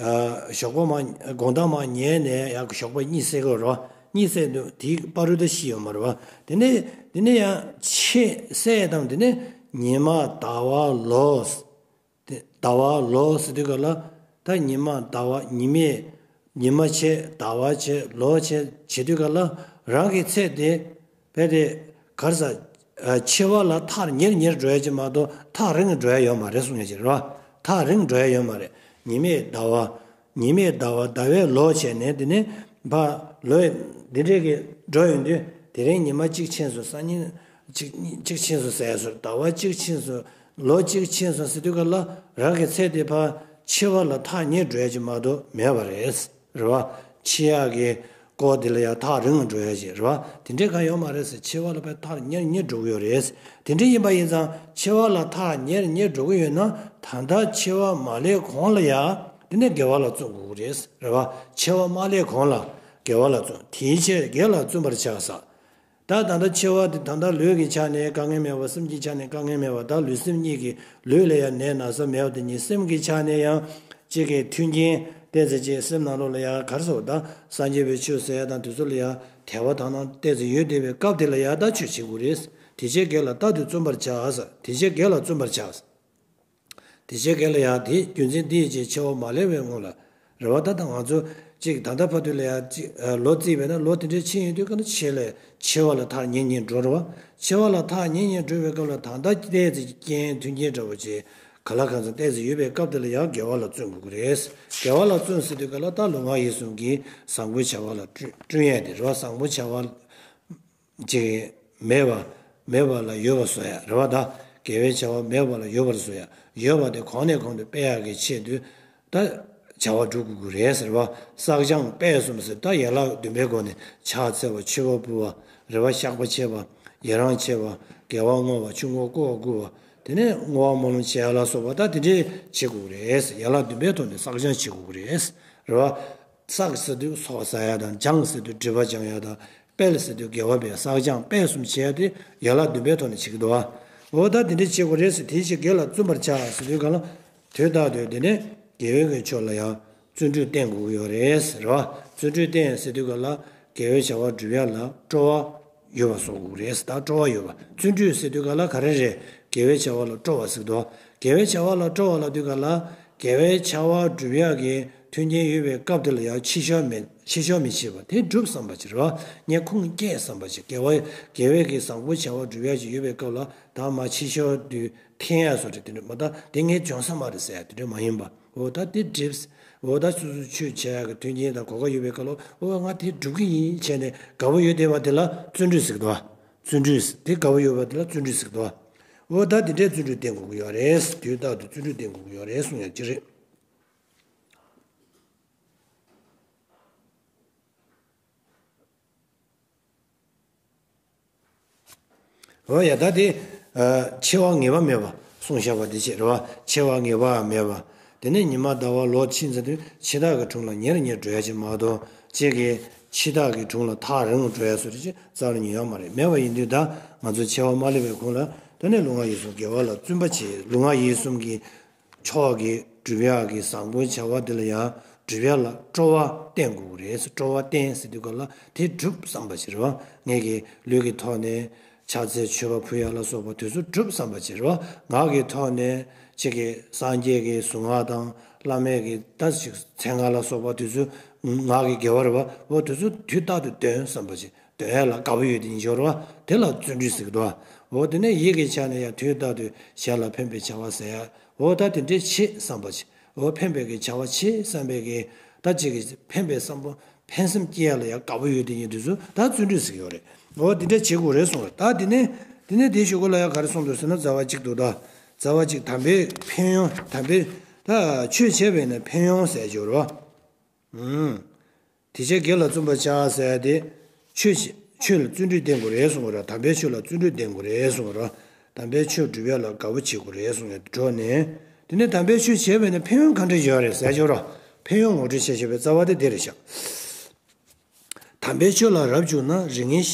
ཞོགས་པ་མ་དགོང་དག་མ་ཉལ་ནས་ཡ་ཞོགས་པ་གཉིད་སད་གི་རེད་བ། གཉིད་སད་དུས་དེའི་བར་དུ་ད་ཤི་ཡོད་མ་རེད་བ། དེ་ནས་དེ་ནས་ཡང་ཕྱེད་གསལ་དང་དེ་ནས་ཉི་མ་ཟླ་བ་ལོ། དེ་ཟླ་བ་ལོ་ཟེར་དུས་ག་ལ་ད་ཉི་མ་ཟླ་བ་ཉི་མས་ཉི་མ་བྱས་ཟླ་བ་བྱས་ལོ་བྱས་བྱེད་དུས་ག་ལ་རང་གི་ཚེ་དེ་བས་དེ་གར་ས་འཆི་བ་ལ་ཐག་ཉེར་ཉེར་འགྲོ་ཡ་ཅིག་མ་གཏོགས་ཐག་རིང་འགྲོ་ཡ་ཡོད་མ་རེད་གསུང་ཡ་ཅིག་རེད་བ། ཐག་རིང་འགྲོ་ཡ་ཡོད་མ་རེད། ཉི་མས་ཟླ་བ། ཉི་མས་ཟླ་བ་ཟླ་བས་ལོ་བྱས་ནས་དེ་ནས་ཕ་ལོས་འདི་འདྲས་ཀྱི་འགྲོ་ཡོང་དུས་དེ་རིང་ཉི་མ་གཅིག་ཕྱིན་སོང་སང་ཉིན་གཅིག་གཅིག་ཕྱིན་སོང་ཟེར་ཡ་སོར་ཟླ་བ་གཅིག་ཕྱིན་སོང་ལོ་གཅིག་ཕྱིན་སོང་ཟེར་དུས་ག་ལ་རང་གི་ཚེ་དེ་ཕ་འཆི་བ་ལ་ཐག་ཉེ་འགྲོ་ཡ་ཅིག་མ་གཏོགས་མེད་པ་རེད། རེད་བ། འཆི་ཡག་གི་ སྐོར་དེ་ལ་ཡང་ཐག་རིང་ང་འགྲོ་ཡ་ཞིག་རེད་བ། དེ་འདྲའི་གང་ཡོད་མ་རེད་ཟེར། འཆི་བ་ལ་དཔེ་ཐག་ཉེར་ཉེར་འགྲོ་གི་ཡོད་རེད། དེ་འདྲ་ཡིན་པ་ཡིན་ཙང་འཆི་བ་ལ་ཐག་ཉེར་ཉེར་འགྲོ་གི་ཡོད་ན། ད་ལྟ་འཆི་བ་མ་སླེབས་གོང་ལ་ཡ། དེ་ནས་དགེ་བ་ལ་བརྩོན་དགོས་ཀྱི་རེད། རེད་བ། འཆི་བ་མ་སླེབས་གོང་ལ་དགེ་བ་ལ་བརྩོན། དེའི་ཕྱིར་དགེ་ལ་བརྩོན་པར་བྱ་ཟེར། ད་ད་ལྟ་འཆི་བ་དེ་ད་ལྟ་ལུས་ཀྱི་ཆ་ནས་དཀའ་ངལ་མེད་པ། སེམས་ཀྱི་ཆ་ནས་དཀའ་ངལ་མེད་པ། ད་ལུས་སེམས་གཉིས་ཀྱི། ལུས་ལ་ཡང་ནད་ན་ཚ་མེད་པ་དེ་ཉིད། སེམས་ཀྱི་ཆ་ནས་ཡང་གཅིག་གི་མཐུན་རྐྱེན་ཏོག་ཙམ་ཅིག་སེམས་ནང་ལོགས་ལ་ཡང་ག་རེ་ཟེར་བ། ད་སངས་རྒྱས་པའི་ཆོས་ཟེར་ཡ་དང་དེ་ཚོ་ལ་ཡང་དད་པ་དང་ནང་ཏོག་ཙམ་ཡོད་བསྡད་པའི་སྐབས་དེ་ལ་ཡང་ད་ཆོས་བྱེད་དགོས་རེད། དེ་ཕྱིར་དགེ་ལ་རྟག་ཏུ་བརྩོན་པར་བྱ་ཟེར། དེ་ཕྱིར་དགེ་ལ་བརྩོན་པར་བྱ་ཟེར། དེ་ཕྱིར་དགེ་ལ་ཡང་དེ་རྒྱུ་མཚན་འདི་ཡིས་ཀྱང་འཆི་བ་མ་སླེབས་པའི་སྔོན་ལ། རེད་བ། ད་ལྟ་ང་ཚོ་གཅིག་ད་ལྟ་བར་དུ་ལ་ཡང་གཅིག་ལོ་བརྩིས་པས་ན། ལོ་དེ་འདྲའི་ཕྱིན་ཡོང་དུས་ག་ན་འཆི་ལ། འཆི་བ་ལ་ཐག་ཉེ་ཉེ་འགྲོ་རེད་བ། འཆི་བ་ལ་ཐག་ཉེ་ཉེ་འགྲོ་བའི་སྐབས་ལ་ད་ལྟ་ཏོག་ཙམ་རྐྱེན་མཐུན་རྐྱེན་འདྲ་བོ་ཅིག་ག་ལ་གང་འཚམ་ཏོག་ཙམ་ཡོད་པའི་སྐབས་དེ་ལ་ཡང་དགེ་བ་ལ་བརྩོན་དགོས་ཀྱི་རེད། དགེ་བ་ལ་བརྩོན་ཟེར་དུས་ག་ལ་ད་ལུས་ངག་ཡིད་གསུམ་གྱི་བཟང་པོའི་བྱ་བ་ལ་བསྐྲུན་བསྐྲུན་ཡས་དེ་རེད་བ། བཟང་པོའི་བྱ་བ། ཅིག་མེད་པ། མེད་པ་ལ་ཡོད་པར་བཟོ་ཡ་རེད་བ། ད་དགེ་བའི་བྱ་བ་མེད་པ་ལ་ཡོད་པར་བཟོ་ཡ། ཡོད་པ་དེ་གོང་ནས་གོང་དུ་སྤེལ་ཡག་གི་ཆེད་དུ་ད་བྱ་བ་སྒྲུབ་དགོས་ཀྱི་རེད་ཟེར་བ། བསགས་སྦྱང་སྤེལ་གསུམ་ཟེར། ད་ཡན་ལག་བདུན་པའི་སྒོ་ནས་ཕྱག་འཚལ་བ། མཆོད་པ་ཕུལ་བ། རེ་བ་བཤགས་པ་བྱེད་པ། ཡི་རང་བྱེད་པ། དགེ་བ་བསྔོ་བ། ཆོས་འཁོར་བསྐོར་བ་བསྐུལ་བ། དེ་ནས་བསྔོ་བ་སྨོན་ལམ་བྱེད་ཡ་ལ་སོགས་པ་ད་དེ་འདྲས་བྱེད་དགོས་ཀྱི་རེད། ཡན་ལག་བདུན་པའི་ཐོག་ནས་བསགས་སྦྱང་བྱེད་དགོས་ཀྱི་རེད་ཟེར་བ། བསགས་ཟེར་དུས་ཚོགས་བསགས་ཡ་དང་། སྦྱང་ཟེར་དུས་སྒྲིབ་པ་སྦྱང་ཡ་དང་། སྤེལ་ཟེར་དུས་དགེ་བ་སྤེལ། བསགས་སྦྱང་སྤེལ་གསུམ་བྱེད་ཡ་དེ་ཡན་ལག་བདུན་པའི་ཐོག་ནས་བྱེད་ཀྱི་འདུག་བ། འོ་ད་དེ་འདྲ་བྱེད་དགོས་རེད་ཟེར། དེའི་ཕྱིར་དགེ་ལ་བརྩོན་པར་བྱ་ཟེར་དུས་ག་ལ། དུས་རྟག་ཏུ་དེ་ནས་དགེ་བའི་གི་ཕྱོགས་ལ་ཡང་བརྩོན་འགྲུས་བསྟེན་དགོས་ཀྱི་ཡོད་རེད་ཟེར་བ། བརྩོན་འགྲུས་བསྟེན་ཟེར་དུས་ག་ལ། དགེ་བའི་བྱ་བ་སྒྲུབ་ཡ་ལ་སྤྲོ་བ་ཡོད་པ་བཟོ་དགོས་རེད། ད་སྤྲོ་བ་ཡོད་པ། བརྩོན་འགྲུས་ཟེར་དུས་ག་ལ་ག་རེ་རེད། དགེ་བའི་བྱ་བ་ལ་སྤྲོ་བ་ཟེར་དུས། དགེ་བའི་བྱ་བ་ལ་སྤྲོ་བ་ལབ་དུས་ག་ལ། དགེ་བའི་བྱ་བ་སྒྲུབ་ཡག་གི་མཐུན་རྐྱེན་ཡོད་པའི་སྐབས་དེ་ལ་ཡང་ཕྱི་བཤོལ་མི། ཕྱི་བཤོལ་མི་བྱེད་པ། དེ་སྒྲུབ་བསམ་པ་ཅིག་རེད་བ། ངས་ཁུངས་སྐྱེལ་བསམ་པ་ཅིག་དགེ་བ། དགེ་བའི་གི་བཟང་པོའི་བྱ་བ་སྒྲུབ་ཡག་ཅིག་ཡོད་པའི་སྐབས་ལ། ད་མ་ཕྱི་བཤོལ་དུས་འཐེན་ཡག་བཟོ་འདྲ་དེ་འདྲ་མ། ད་དེ་ངས་འཇོན་ས་མ་རེད་ཟེར་ཡག་དེ་འདྲ་མ་ཡིན་པ། འོ་ད་དེ་སྒྲིབ། འོ་ད་སོ་སོ་ཆོས་བྱེད་ཡག་གི་མཐུན་རྐྱེན་དང་གོ་སྐབས་ཡོད་པའི་སྐབས་ལ། འོ་ང་དེ་སྒྲུབ་ཀྱི་ཡིན་བྱས་ནས་དགའ་པོ་ཡོད་བསྡད་པ་དེ་ལ་བརྩོན་འགྲུས་ཟེར་གི་འདུག་བ། བརྩོན་འགྲུས། དེ་དགའ་པོ་ཡོད་པ་དེ་ལ་བརྩོན་འགྲུས་ཟེར་གི་འདུག་བ། འོ་ད་དེ་འདྲའི་བརྩོན་འགྲུས་བསྟེན་དགོས་ཀྱི་ཡོད་རེད། དུས་རྟག་ཏུ་བརྩོན་འགྲུས་བསྟེན་དགོས་ཀྱི་ཡོད་རེད་གསུང་ཡག་ཅིག་རེད། འོ་ཡ། ད་དེ་འཆི་བ་ངེས་པ་མེད་པ་གསུངས་བཞག་པ་དེ་བྱས་རེད་བ། འཆི་བ་ངེས་པ་མེད་པ། དེ་ནས་ཉི་མ་ཟླ་བ་ལོ་ཕྱིན་ཚར་དུས་འཆི་བདག་གི་དྲུང་ལ་ཉེར་ཉེར་འགྲོ་ཡ་ཅིག་མ་གཏོགས། གཅིག་གིས་འཆི་བདག་གི་དྲུང་ལ་ཐག་རིང་འགྲོ་ཡ་བཟོ་འདྲ་ཅིག་རྩ་བ་ནས་ཡོད་མ་རེད། མེད་པ་ཡིན་དུས་ད་ང་ཚོ་འཆི་བ་མ་སླེབས་པའི་གོང་ལ། དེ་ནས་ལུས་ངག་ཡིད་གསུམ་དགེ་བ་ལ་བརྩོན་པ་བྱེད། ལུས་ངག་ཡིད་གསུམ་གྱི་མཆོག་གི་སྒྲུབ་ཡག་གི་བཟང་པོའི་བྱ་བ་འདི་ལ་ཡང་སྒྲུབ་ཡག་ལ་སྤྲོ་བ་བསྟེན་དགོས་རེད། སྤྲོ་བ་བསྟེན་ཟེར་དུས་ག་ལ་དེ་སྒྲུབ་བསམ་པ་ཅིག་རེད་བ། ངེད་ཀྱི་ལུས་ཀྱི་ཐོག་ནས་ཕྱག་འཚལ་མཆོད་པ་ཕུལ་ཡག་ལ་སོགས་པ་དེ་ཚོ་སྒྲུབ་བསམ་པ་ཅིག་རེད་བ། ངག་གི་ཐོག་ནས་གཅིག་གི་སངས་རྒྱས་ཀྱི་གཟུངས་སྔགས་དང་། བླ་མའི་གི་ད་ཅིག་མཚན་སྔགས་ལ་སོགས་པ་དེ་ཚོ་ངག་གི་དགེ་བ་རེད་བ། འོ་དེ་ཚོ་དུས་རྟག་ཏུ་འདོན་བསམ་པ་ཅིག་འདོན་ཡག་ལ་དགའ་པོ་ཡོད་དེ་ཡིན་ཞོར་བ། དེ་ལ་བརྩོན་འགྲུས་ཟེར་གི་འདུག་བ། འོ་དེ་ནས་ཡིད་ཀྱི་ཆ་ནས་ཡང་དུས་རྟག་ཏུ་གཞན་ལ་ཕན་པའི་བྱ་བ་ཟེར་ཡག་འོ་ད་དེ་འདྲས་བྱེད་བསམ་པ་ཅིག་འོ་ཕན་པའི་གི་བྱ་བ་བྱེད་བསམ་པའི་གི་ད་ཅིག་གི་ཕན་པའི་བསམ་པ། ཕན་སེམས་སྐྱེ་ཡག་ལ་ཡང་དགའ་པོ་ཡོད་དེ་ཡིན་དུས་སུ་ད་བརྩོན་འགྲུས་ཟེར་གི་ཡོད་རེད། འོ་དེ་འདྲས་བྱེད་དགོས་རེད་གསུངས་རེད། ད་དེ་ནས་དེ་ནས་དེའི་གཞུག་གུ་ལ་ཡང་ག་རེ་གསུངས་འདུག་ཟེར་ན། རྩ་བ་གཅིག་ཏུ་ད། རྩ་བ་གཅིག་དམ་པའི་ཕན་ཡོན། དམ་པའི་ད་ཆོས་བྱས་པས་ན་ཕན་ཡོན་ཟེར་གྱི་ཡོད་རེད་བ། ཨུམ། དེ་ཕྱིར་དགེ་ལ་བརྩོན་པར་བྱ་ཟེར་ཡག་དེ། ཆོས་ཆོས་ལ་བརྩོན་འགྲུས་བསྟེན་དགོས་རེད་གསུངས་པ་རེད། དམ་པའི་ཆོས་ལ་བརྩོན་འགྲུས་བསྟེན་དགོས་རེད་གསུངས་པ་རེད། དམ་པའི་ཆོས་སྒྲུབ་ཡག་ལ་དགའ་པོ་བྱེད་དགོས་རེད་གསུངས་ཡག་འགྲོ་ནས། དེ་ནས་དམ་པའི་ཆོས་བྱས་པས་ན་ཕན་ཡོན་ག་འདྲ་ཡོད་རེད་ཟེར་ཡག་ཅིག་ཡོད་རེད། ཕན་ཡོན་ངོ་སྤྲོད་བྱས་བྱས་པའི་རྩ་བ་དེ་དེ་རེད་ཤག་དམ་པའི་ཆོས་ལ་རབ་བྱུང་ན། རིགས་ངན་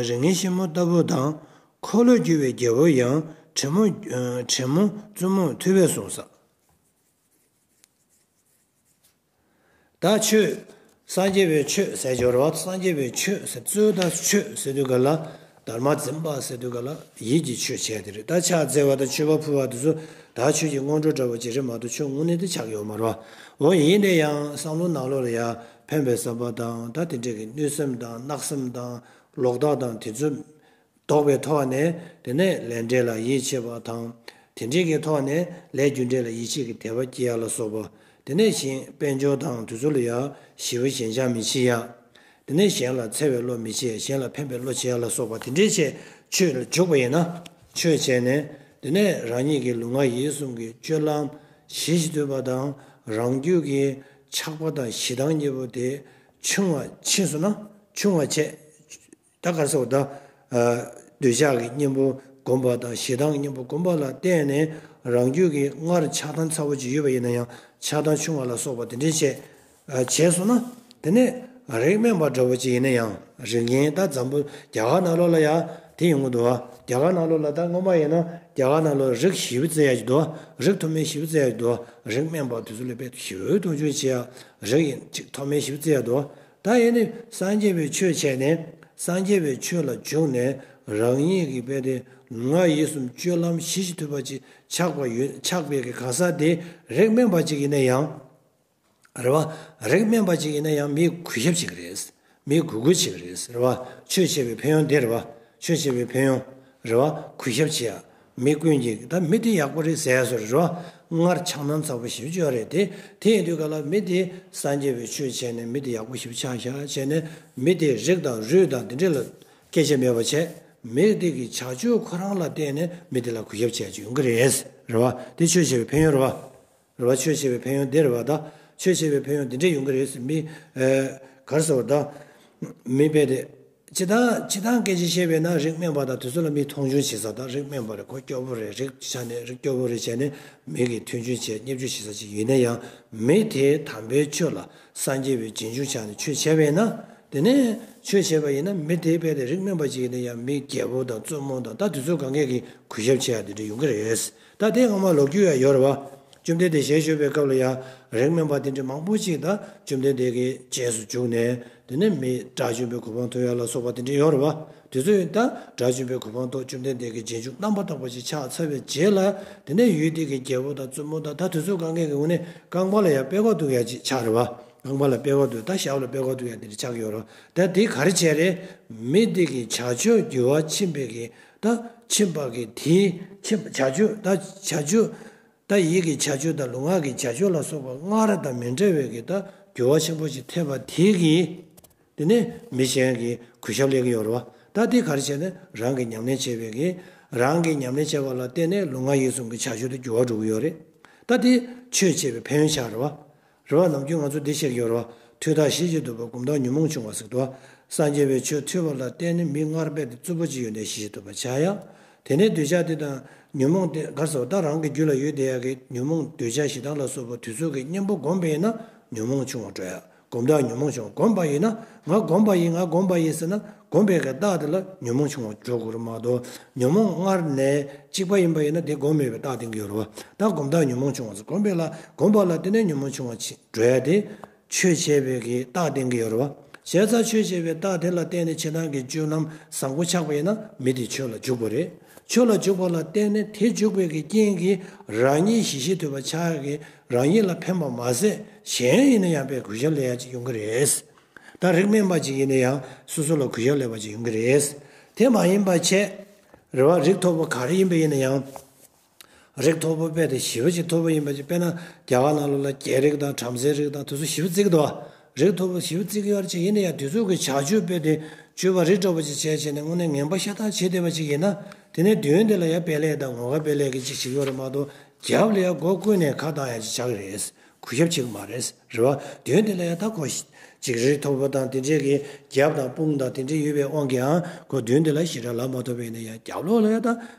རིགས་ངན་ཤེས་མོ་ལྟ་བུ་དང་། འཁོར་ལོས་སྒྱུར་བའི་རྒྱལ་པོ་ཡང་། བྲན་མོ་བྲན་མོ་བཙུན་མོ་ཐུབ་པས་གསུངས་ས། ད་ཆོས། སངས་རྒྱས་པའི་ཆོས་ཟེར་ཡག་ཅིག་ཡོད་རེད་བ། སངས་རྒྱས་པའི་ཆོས་ཟེར། རྩོད་དང་ཆོས་ཟེར་དུས་ག་ལ། དར་མ་འཛིན་པ་ཟེར་དུས་ག་ལ་ཡིད་ཀྱི་ཆོས་བྱས་དེ་རེད། ད་ཕྱག་འཚལ་བ་དང་མཆོད་པ་ཕུལ་བ་དེ་ཚོ་ད་ཆོས་ཀྱི་སྔོན་འགྲོ་འདྲ་བོ་ཅིག་རེད་མ་གཏོགས་ཆོས་དངོས་གནས་དེ་ཆགས་ཀྱི་ཡོད་མ་རེད་བ། འོ་ཡིན་ན་ཡང་བསམ་བློ་ནང་ལོགས་ལ་ཡང་ཕན་པའི་བསམ་པ་དང་། ད་དེ་འདྲས་ཀྱི་གནོད་སེམས་དང་གནག་སེམས་དང་ལོག་ལྟ་དང་དེ་ཚོ། ལྡོག་པའི་ཐོག་ནས། དེ་ནས་ལས་འབྲས་ལ་ཡིད་ཆེས་པ་དང་། དེ་འདྲའི་གི་ཐོག་ནས་ལས་རྒྱུ་འབྲས་ལ་ཡིད་ཆེས་ཀྱི་དད་པ་སྐྱེ་ཡག་ལ་སོགས་པ། དེ་ནས་གཞན་དཔལ་འབྱོར་དང་དེ་ཚོ་ལ་ཡང་ཞེ་པོ་ཞེན་ཆགས་མི་བྱེད་ཡག་དེ་ནས་གཞན་ལ་འཚེ་བའི་བློ་མི་བྱེད། གཞན་ལ་ཕན་པའི་བློ་བྱེད་ཡག་ལ་སོགས་པ་དེ་འདྲའི་ཆེད་ཆོས་ལ་འཇུག་པ་ཡིན་ན། ཆོས་བྱས་ནས། དེ་ནས་རང་ཉིད་ཀྱི་ལུས་ངག་ཡིད་གསུམ་གྱི་སྤྱོད་ལམ་ཞི་ཞིང་དུལ་བ་དང་། རང་རྒྱུད་ཀྱི་ཆགས་པ་དང་ཞེ་སྡང་གཉིས་པོ་དེ་ཆུང་བ་ཕྱིན་སོང་ན། ཆུང་བ་བྱས། ད་ག་རེ་ཟེར་བ་ད། ཨ། འདོད་ཆགས་ཀྱི་གཉེན་པོ་སྒོམ་པ་དང་ཞེ་སྡང་གི་གཉེན་པོ་སྒོམ་པ་ལ་བརྟེན་ནས་རང་རྒྱུད་ཀྱི་སྔར་ཆགས་སྡང་ཚ་པོ་ཅིག་ཡོད་པ་ཡིན་ན་ཡང་ཆགས་སྡང་ཆུང་བ་ལ་སོགས་པ་དེ་འདྲས་བྱས། ཨ། བྱས་སོང་ན། དེ་ནས་རིགས་དམན་པ་འདྲ་བོ་ཅིག་ཡིན་ན་ཡང་རིགས་ངན་ད་འཛམ་བུ་རྒྱ་གར་ནང་ལོགས་ལ་ཡང་དེ་ཡོང་གི་འདུག་བ། རྒྱ་གར་ནང་ལོགས་ལ་ད་སྔོན་མ་ཡིན་ན་རྒྱ་གར་ནང་ལོགས་རིགས་བཞི་པ་བརྩི་ཡ་ཅིག་འདུག་བ། རིགས་མཐོ་དམན་བཞི་པ་བརྩི་ཡ་ཅིག་འདུག་བ། རིགས་དམན་པ་དེ་ཚོ་ལ་དཔེ་ཞེ་པོའི་མཐོང་ཆུང་བྱེད་ཡ། རིགས་ཡིན་ཅིག་མཐོ་དམན་བཞི་པ་བརྩི་ཡ་འདུག་བ། ད་ཡིན་ནི་སངས་རྒྱས་པའི་ཆོས་བྱས་ནས་སངས་རྒྱས་པའི་ཆོས་ལ་འཇུག་ནས་རང་ཉིད་ཀྱི་དཔེ་དེ་ལུས་ངག་ཡིད་གསུམ་སྤྱོད་ལམ་ཞི་ཞིང་དུལ་བ་ཅིག་ཆགས་པ་ཡོད་ཆགས་པའི་གི་གང་ཟག་དེ་རིགས་དམན་པ་ཅིག་ཡིན་ན་ཡང་། རེད་བ། རིགས་དམན་པ་ཅིག་ཡིན་ན་ཡང་མིས་གུས་ཞབས་བྱེད་ཀྱི་རེད། མིས་གུས་བཀུར་བྱེད་ཀྱི་རེད། རེད་བ། ཆོས་བྱས་པའི་ཕན་ཡོན་དེ་རེད་བ། ཆོས་བྱས་པའི་ཕན་ཡོན། རེད་བ། གུས་ཞབས་བྱེད་ཡ། མི་ཀུན་གྱིས་ད་མི་དེ་ཡག་པོ་རེད་ཟེར་ཡ་བཟོ་རེད་བ། སྔར་ཆགས་སྣང་ཚ་པོ་ཞེ་པོ་ཅིག་ཡོད་རེད་དེ། དེ་ཡིན་དུས་ག་ལ་མི་དེ་སངས་རྒྱས་པའི་ཆོས་བྱས་ནས་མི་དེ་ཡག་པོ་ཞེ་པོ་ཆགས་ཤག་བྱས་ནས་མི་དེ་རིགས་དང་རུས་དང་དེ་འདྲས་ལ་སྐད་ཆ་མེད་པ་བྱས། མི་དེ་གི་བྱ་སྤྱོད་ཁོ་རང་ལ་བརྟེན་ནས་མི་དེ་ལ་གུས་ཞབས་བྱས་ཡ་ཅིག་ཡོང་གི་རེད། རེད་བ། དེ་ཆོས་བྱས་པའི་ཕན་ཡོན་རེད་བ། རེད་བ། ཆོས་བྱས་པའི་ཕན་ཡོན་དེ་རེད་བ་ད། ཆོས་བྱས་པའི་ཕན་ཡོན་དེ་འདྲས་ཡོང་གི་རེད་ཟེར་མི། ཨེ། ག་རེ་ཟེར་བ་ད། མི་དཔེ་དེ། སྤྱི་བཏང་སྤྱི་བཏང་སྐད་ཆ་བཤད་པས་ན་རིགས་དམན་པ་དང་དེ་ཚོ་ལ་མི་མཐོང་ཆུང་བྱེད་ས་དང་རིགས་དམན་པ་རེད་ཁོ་སྐྱོ་པོ་རེད་རིགས་ཆ་ནས་རིགས་སྐྱོ་པོ་རེད་བྱས་ནས་མི་གིས་མཐོང་ཆུང་བྱས་བརྙས་བཅོས་བྱེད་ས་ཅིག་ཡིན་ན་ཡང་མི་དེ་དམ་པའི་ཆོས་ལ་སངས་རྒྱས་པའི་རྗེས་འཇུག་ཆགས་ནས་ཆོས་བྱས་པས་ན་དེ་ནས་ཆོས་བྱས་པ་ཡིན་ན་མི་དེ་དཔེ་དེ་རིགས་དམན་པ་ཅིག་ཡིན་ན་ཡང་མི་རྒྱལ་པོ་དང་བཙུན་མོ་དང་ད་དེ་ཚོ་གང་གས་ཀྱིས་གུས་ཞབས་བྱེད་ཡ་དེ་འདྲ་ཡོང་གི་རེད། ད་དེ་སྔོན་མ་ལོ་རྒྱུས་ཡང་ཡོད་རེད་བ། བཅོམ་ལྡན་འདས་ཞལ་བཞུགས་པའི་སྐབས་ལ་ཡང་རིགས་དམན་པ་དེ་འདྲ་མང་པོ་ཅིག་ད་བཅོམ་ལྡན་འདས་ཀྱི་རྗེས་སུ་འཇུག་ནས་དེ་ནས་མི་དགྲ་བཅོམ་པའི་གོ་འཕང་ཐོབ་ཡ་ལ་སོགས་པ་དེ་འདྲ་ཡོད་རེད་བ། དེ་ཚོ་ཡང་ད་དགྲ་བཅོམ་པའི་གོ་འཕང་ཐོབ་བཅོམ་ལྡན་འདས་ཀྱི་རྗེས་འཇུག་རྣམ་པར་དག་པ་ཅིག་ཆགས་ཚར་བའི་རྗེས་ལ་དེ་ནས་ཡུལ་དེ་གི་རྒྱལ་པོ་དང་བཙུན་མོ་དང་ད་དེ་ཚོ་གང་གས་ཀྱི་ངོས་ནས་རྐང་པ་ལ་ཡང་པད་ཀོག་གཏུག་ཡ་ཅིག་ཆགས་རེད་བ། རྐང་པ་ལ་པད་ཀོག་གཏུག་ད་ཞབས་ལ་པད་ཀོག་གཏུག་ཡ་དེ་འདྲ་ཆགས་ཡོད་རེད་བ། ད་དེ་ག་རེ་བྱས་རེད། མི་དེ་གི་བྱ་སྤྱོད་འགྱུར་བ་ཕྱིན་པའི་གི་ད་ཕྱིན་པ་གི་དེའི་ཕྱིན་བྱ་སྤྱོད་ད་བྱ་སྤྱོད། ད་ཡིད་ཀྱི་བྱ་སྤྱོད་དང་ལུས་ངག་གི་བྱ་སྤྱོད་ལ་སོགས་པ་སྔར་དང་མི་འདྲ་བའི་གི་ད་འགྱུར་བ་ཆེན་པོ་ཞིག་ཐེབས་པ་དེ་གིས། དེ་ནས་མི་གཞན་གྱིས་གུས་ཞབས་སླེབས་ཀྱི་ཡོད་རེད་བ། ད་དེ་ག་རེ་བྱས་ནས་རང་གིས་ཉམས་ལེན་བྱས་པའི་གི། རང་གིས་ཉམས་ལེན་བྱས་པ་ལ་བརྟེན་ནས་ལུས་ངག་ཡིད་གསུམ་གྱི་བྱ་སྤྱོད་དུ་འགྱུར་བ་འགྲོ་གི་ཡོད་རེད། ད་དེ་ཆོས་བྱས་པའི་ཕན་ཡོན་ཆགས་རེད་བ། རེད་བ། ནམ་རྒྱུན་ང་ཚོ་འདི་བཤད་ཀྱི་ཡོད་རེད་བ། ཐོས་དང་ཤེས་བྱེད་དུལ་བ་སྒོམ་དང་ཉོན་མོངས་ཆུང་བ་ཟེར་འདུག་བ། སངས་རྒྱས་པའི་ཆོས་ཐོས་པ་ལ་བརྟེན་ནས་མི་སྔར་རྦད་དེ་རྩུབ་པོ་ཅིག་ཡོད་ནའི་ཞི་ཞིང་དུལ་བ་ཆགས་ཡ། དེ་ནས་འདོད་ཆགས་དེ་དང་ཉོན་མོངས་དེ་ག་རེ་ཟེར་བ་ད་རང་གི་རྒྱུད་ལ་ཡོད་བསྡད་ཡ་གི་ཉོན་མོངས་འདོད་ཆགས་ཞེ་སྡང་ལ་སོགས་པ་དེ་ཚོ་གི་གཉེན་པོ་བསྒོམས་པས་ན་ཉོན་མོངས་ཆུང་བ་འགྲོ་ཡ། སྒོམ་དང་ཉོན་མོངས་ཆུང་བ་བསྒོམས་པ་ཡིན་ན་ང་བསྒོམས་པ་ཡིན་ང་བསྒོམས་པ་ཡིན་ཟེར་ན་བསྒོམས་པའི་གི་རྟགས་དེ་ལ་ཉོན་མོངས་ཆུང་བ་འགྲོ་དགོས་རེད་མ་གཏོགས་ཉོན་མོངས་སྔར་ནས་གཅིག་པ་ཡིན་པ་ཡིན་ན་དེ་བསྒོམས་མེད་པའི་རྟགས་བསྟན་གྱི་ཡོད་རེད་བ། ད་སྒོམ་དང་ཉོན་མོངས་ཆུང་བ་ཟེར་བསྒོམས་པས་ལ་བསྒོམས་པ་ལ་བརྟེན་ནས་ཉོན་མོངས་ཆུང་བ་ཆེ་འགྲོ་ཡ་དེ། ཆོས་བྱས་པའི་གི་རྟགས་བསྟན་གྱི་ཡོད་རེད་བ། བྱས་ཙང་ཆོས་བྱས་པའི་རྟགས་དེ་ལ་བརྟེན་ནས་ཆེ་ཐང་གི་སྤྱོད་ལམ་བཟང་པོ་ཆགས་པ་ཡིན་ན་མི་དེ་ཆོས་ལ་འཇུག་པ་རེད། ཆོས་ལ་འཇུག་པ་ལ་བརྟེན་ནས་དེ་འཇུག་པའི་གི་རྐྱེན་གྱིས་རང་ཉིད་ཞི་ཞིང་དུལ་བ་ཆགས་ཀྱི་རང་ཉིད་ལ་ཕན་པ་མ་ཟད་གཞན་ཡིན་ན་ཡང་དཔེ་གུས་ཞབས་སླེབས་ཡ་ཅིག་ཡོང་གི་རེད། ད་རིགས་དམན་པ་ཅིག་ཡིན་ན་ཡང་སོ་སོ་ལ་གུས་ཞབས་སླེབས་པ་ཅིག་ཡོང་གི་རེད། དེ་མ་ཡིན་པ་བྱས། རེད་བ། རིགས་མཐོ་པོ་ག་རེ་ཡིན་པ་ཡིན་ན་ཡང་། རིགས་མཐོ་པོ་དཔེ་དེ་ཞི་བ་ཅིག་མཐོ་པོ་ཡིན་པ་ཅིག་དཔེར་ན་རྒྱ་གར་ནང་ལོགས་ལ་རྒྱལ་རིགས་དང་བྲམ་ཟེའི་རིགས་དང་དེ་ཚོ་ཞི་བ་བརྩི་གི་འདུག་བ། རིགས་མཐོ་པོ་ཞི་བ་བརྩི་གི་ཡོད་རེད་ཅིག་ཡིན་ན་ཡང་དེ་ཚོ་གི་བྱ་སྤྱོད་དཔེ་དེ་སྤྱོད་པ་རི་འདྲ་པོ་ཅིག་བྱས་བྱས་ནས་དངོས་གནས་ངན་པ་ཤ་སྟག་བྱེད་བསྡད་པ་ཅིག་ཡིན་ན་དེ་ནས་མདུན་དེ་ལ་ཡང་དཔེ་ལེགས་དང་ངོ་དགའ་དཔེ་ལེགས་ཀྱི་ཅིག་བྱེད་ཀྱི་ཡོད་རེད་མ་གཏོགས་རྒྱབ་ལ་ཡང་མགོ་བཀུག་ནས་ཁ་བཏང་ཡ་ཅིག་ཆགས་ཀྱི་རེད། གུས་ཞབས་བྱེད་ཀྱི་མ་རེད། རེད་བ། མདུན་དེ་ལ་ཡང་ད་ཁོ་ཅིག་རིགས་མཐོ་པོ་དང་དེ་འདྲས་ཀྱི་རྒྱབ་དང་དཔུང་དང་དེ་འདྲས་ཡོད་པའི་དབང་གིས་ཡང་ཁོ་མདུན་དེ་ལ་ཞེ་དྲག་ལབ་མ་ཐུབ་པ་ཡིན་ན་ཡང་རྒྱབ་ལོགས་ལ་ཡང་ད།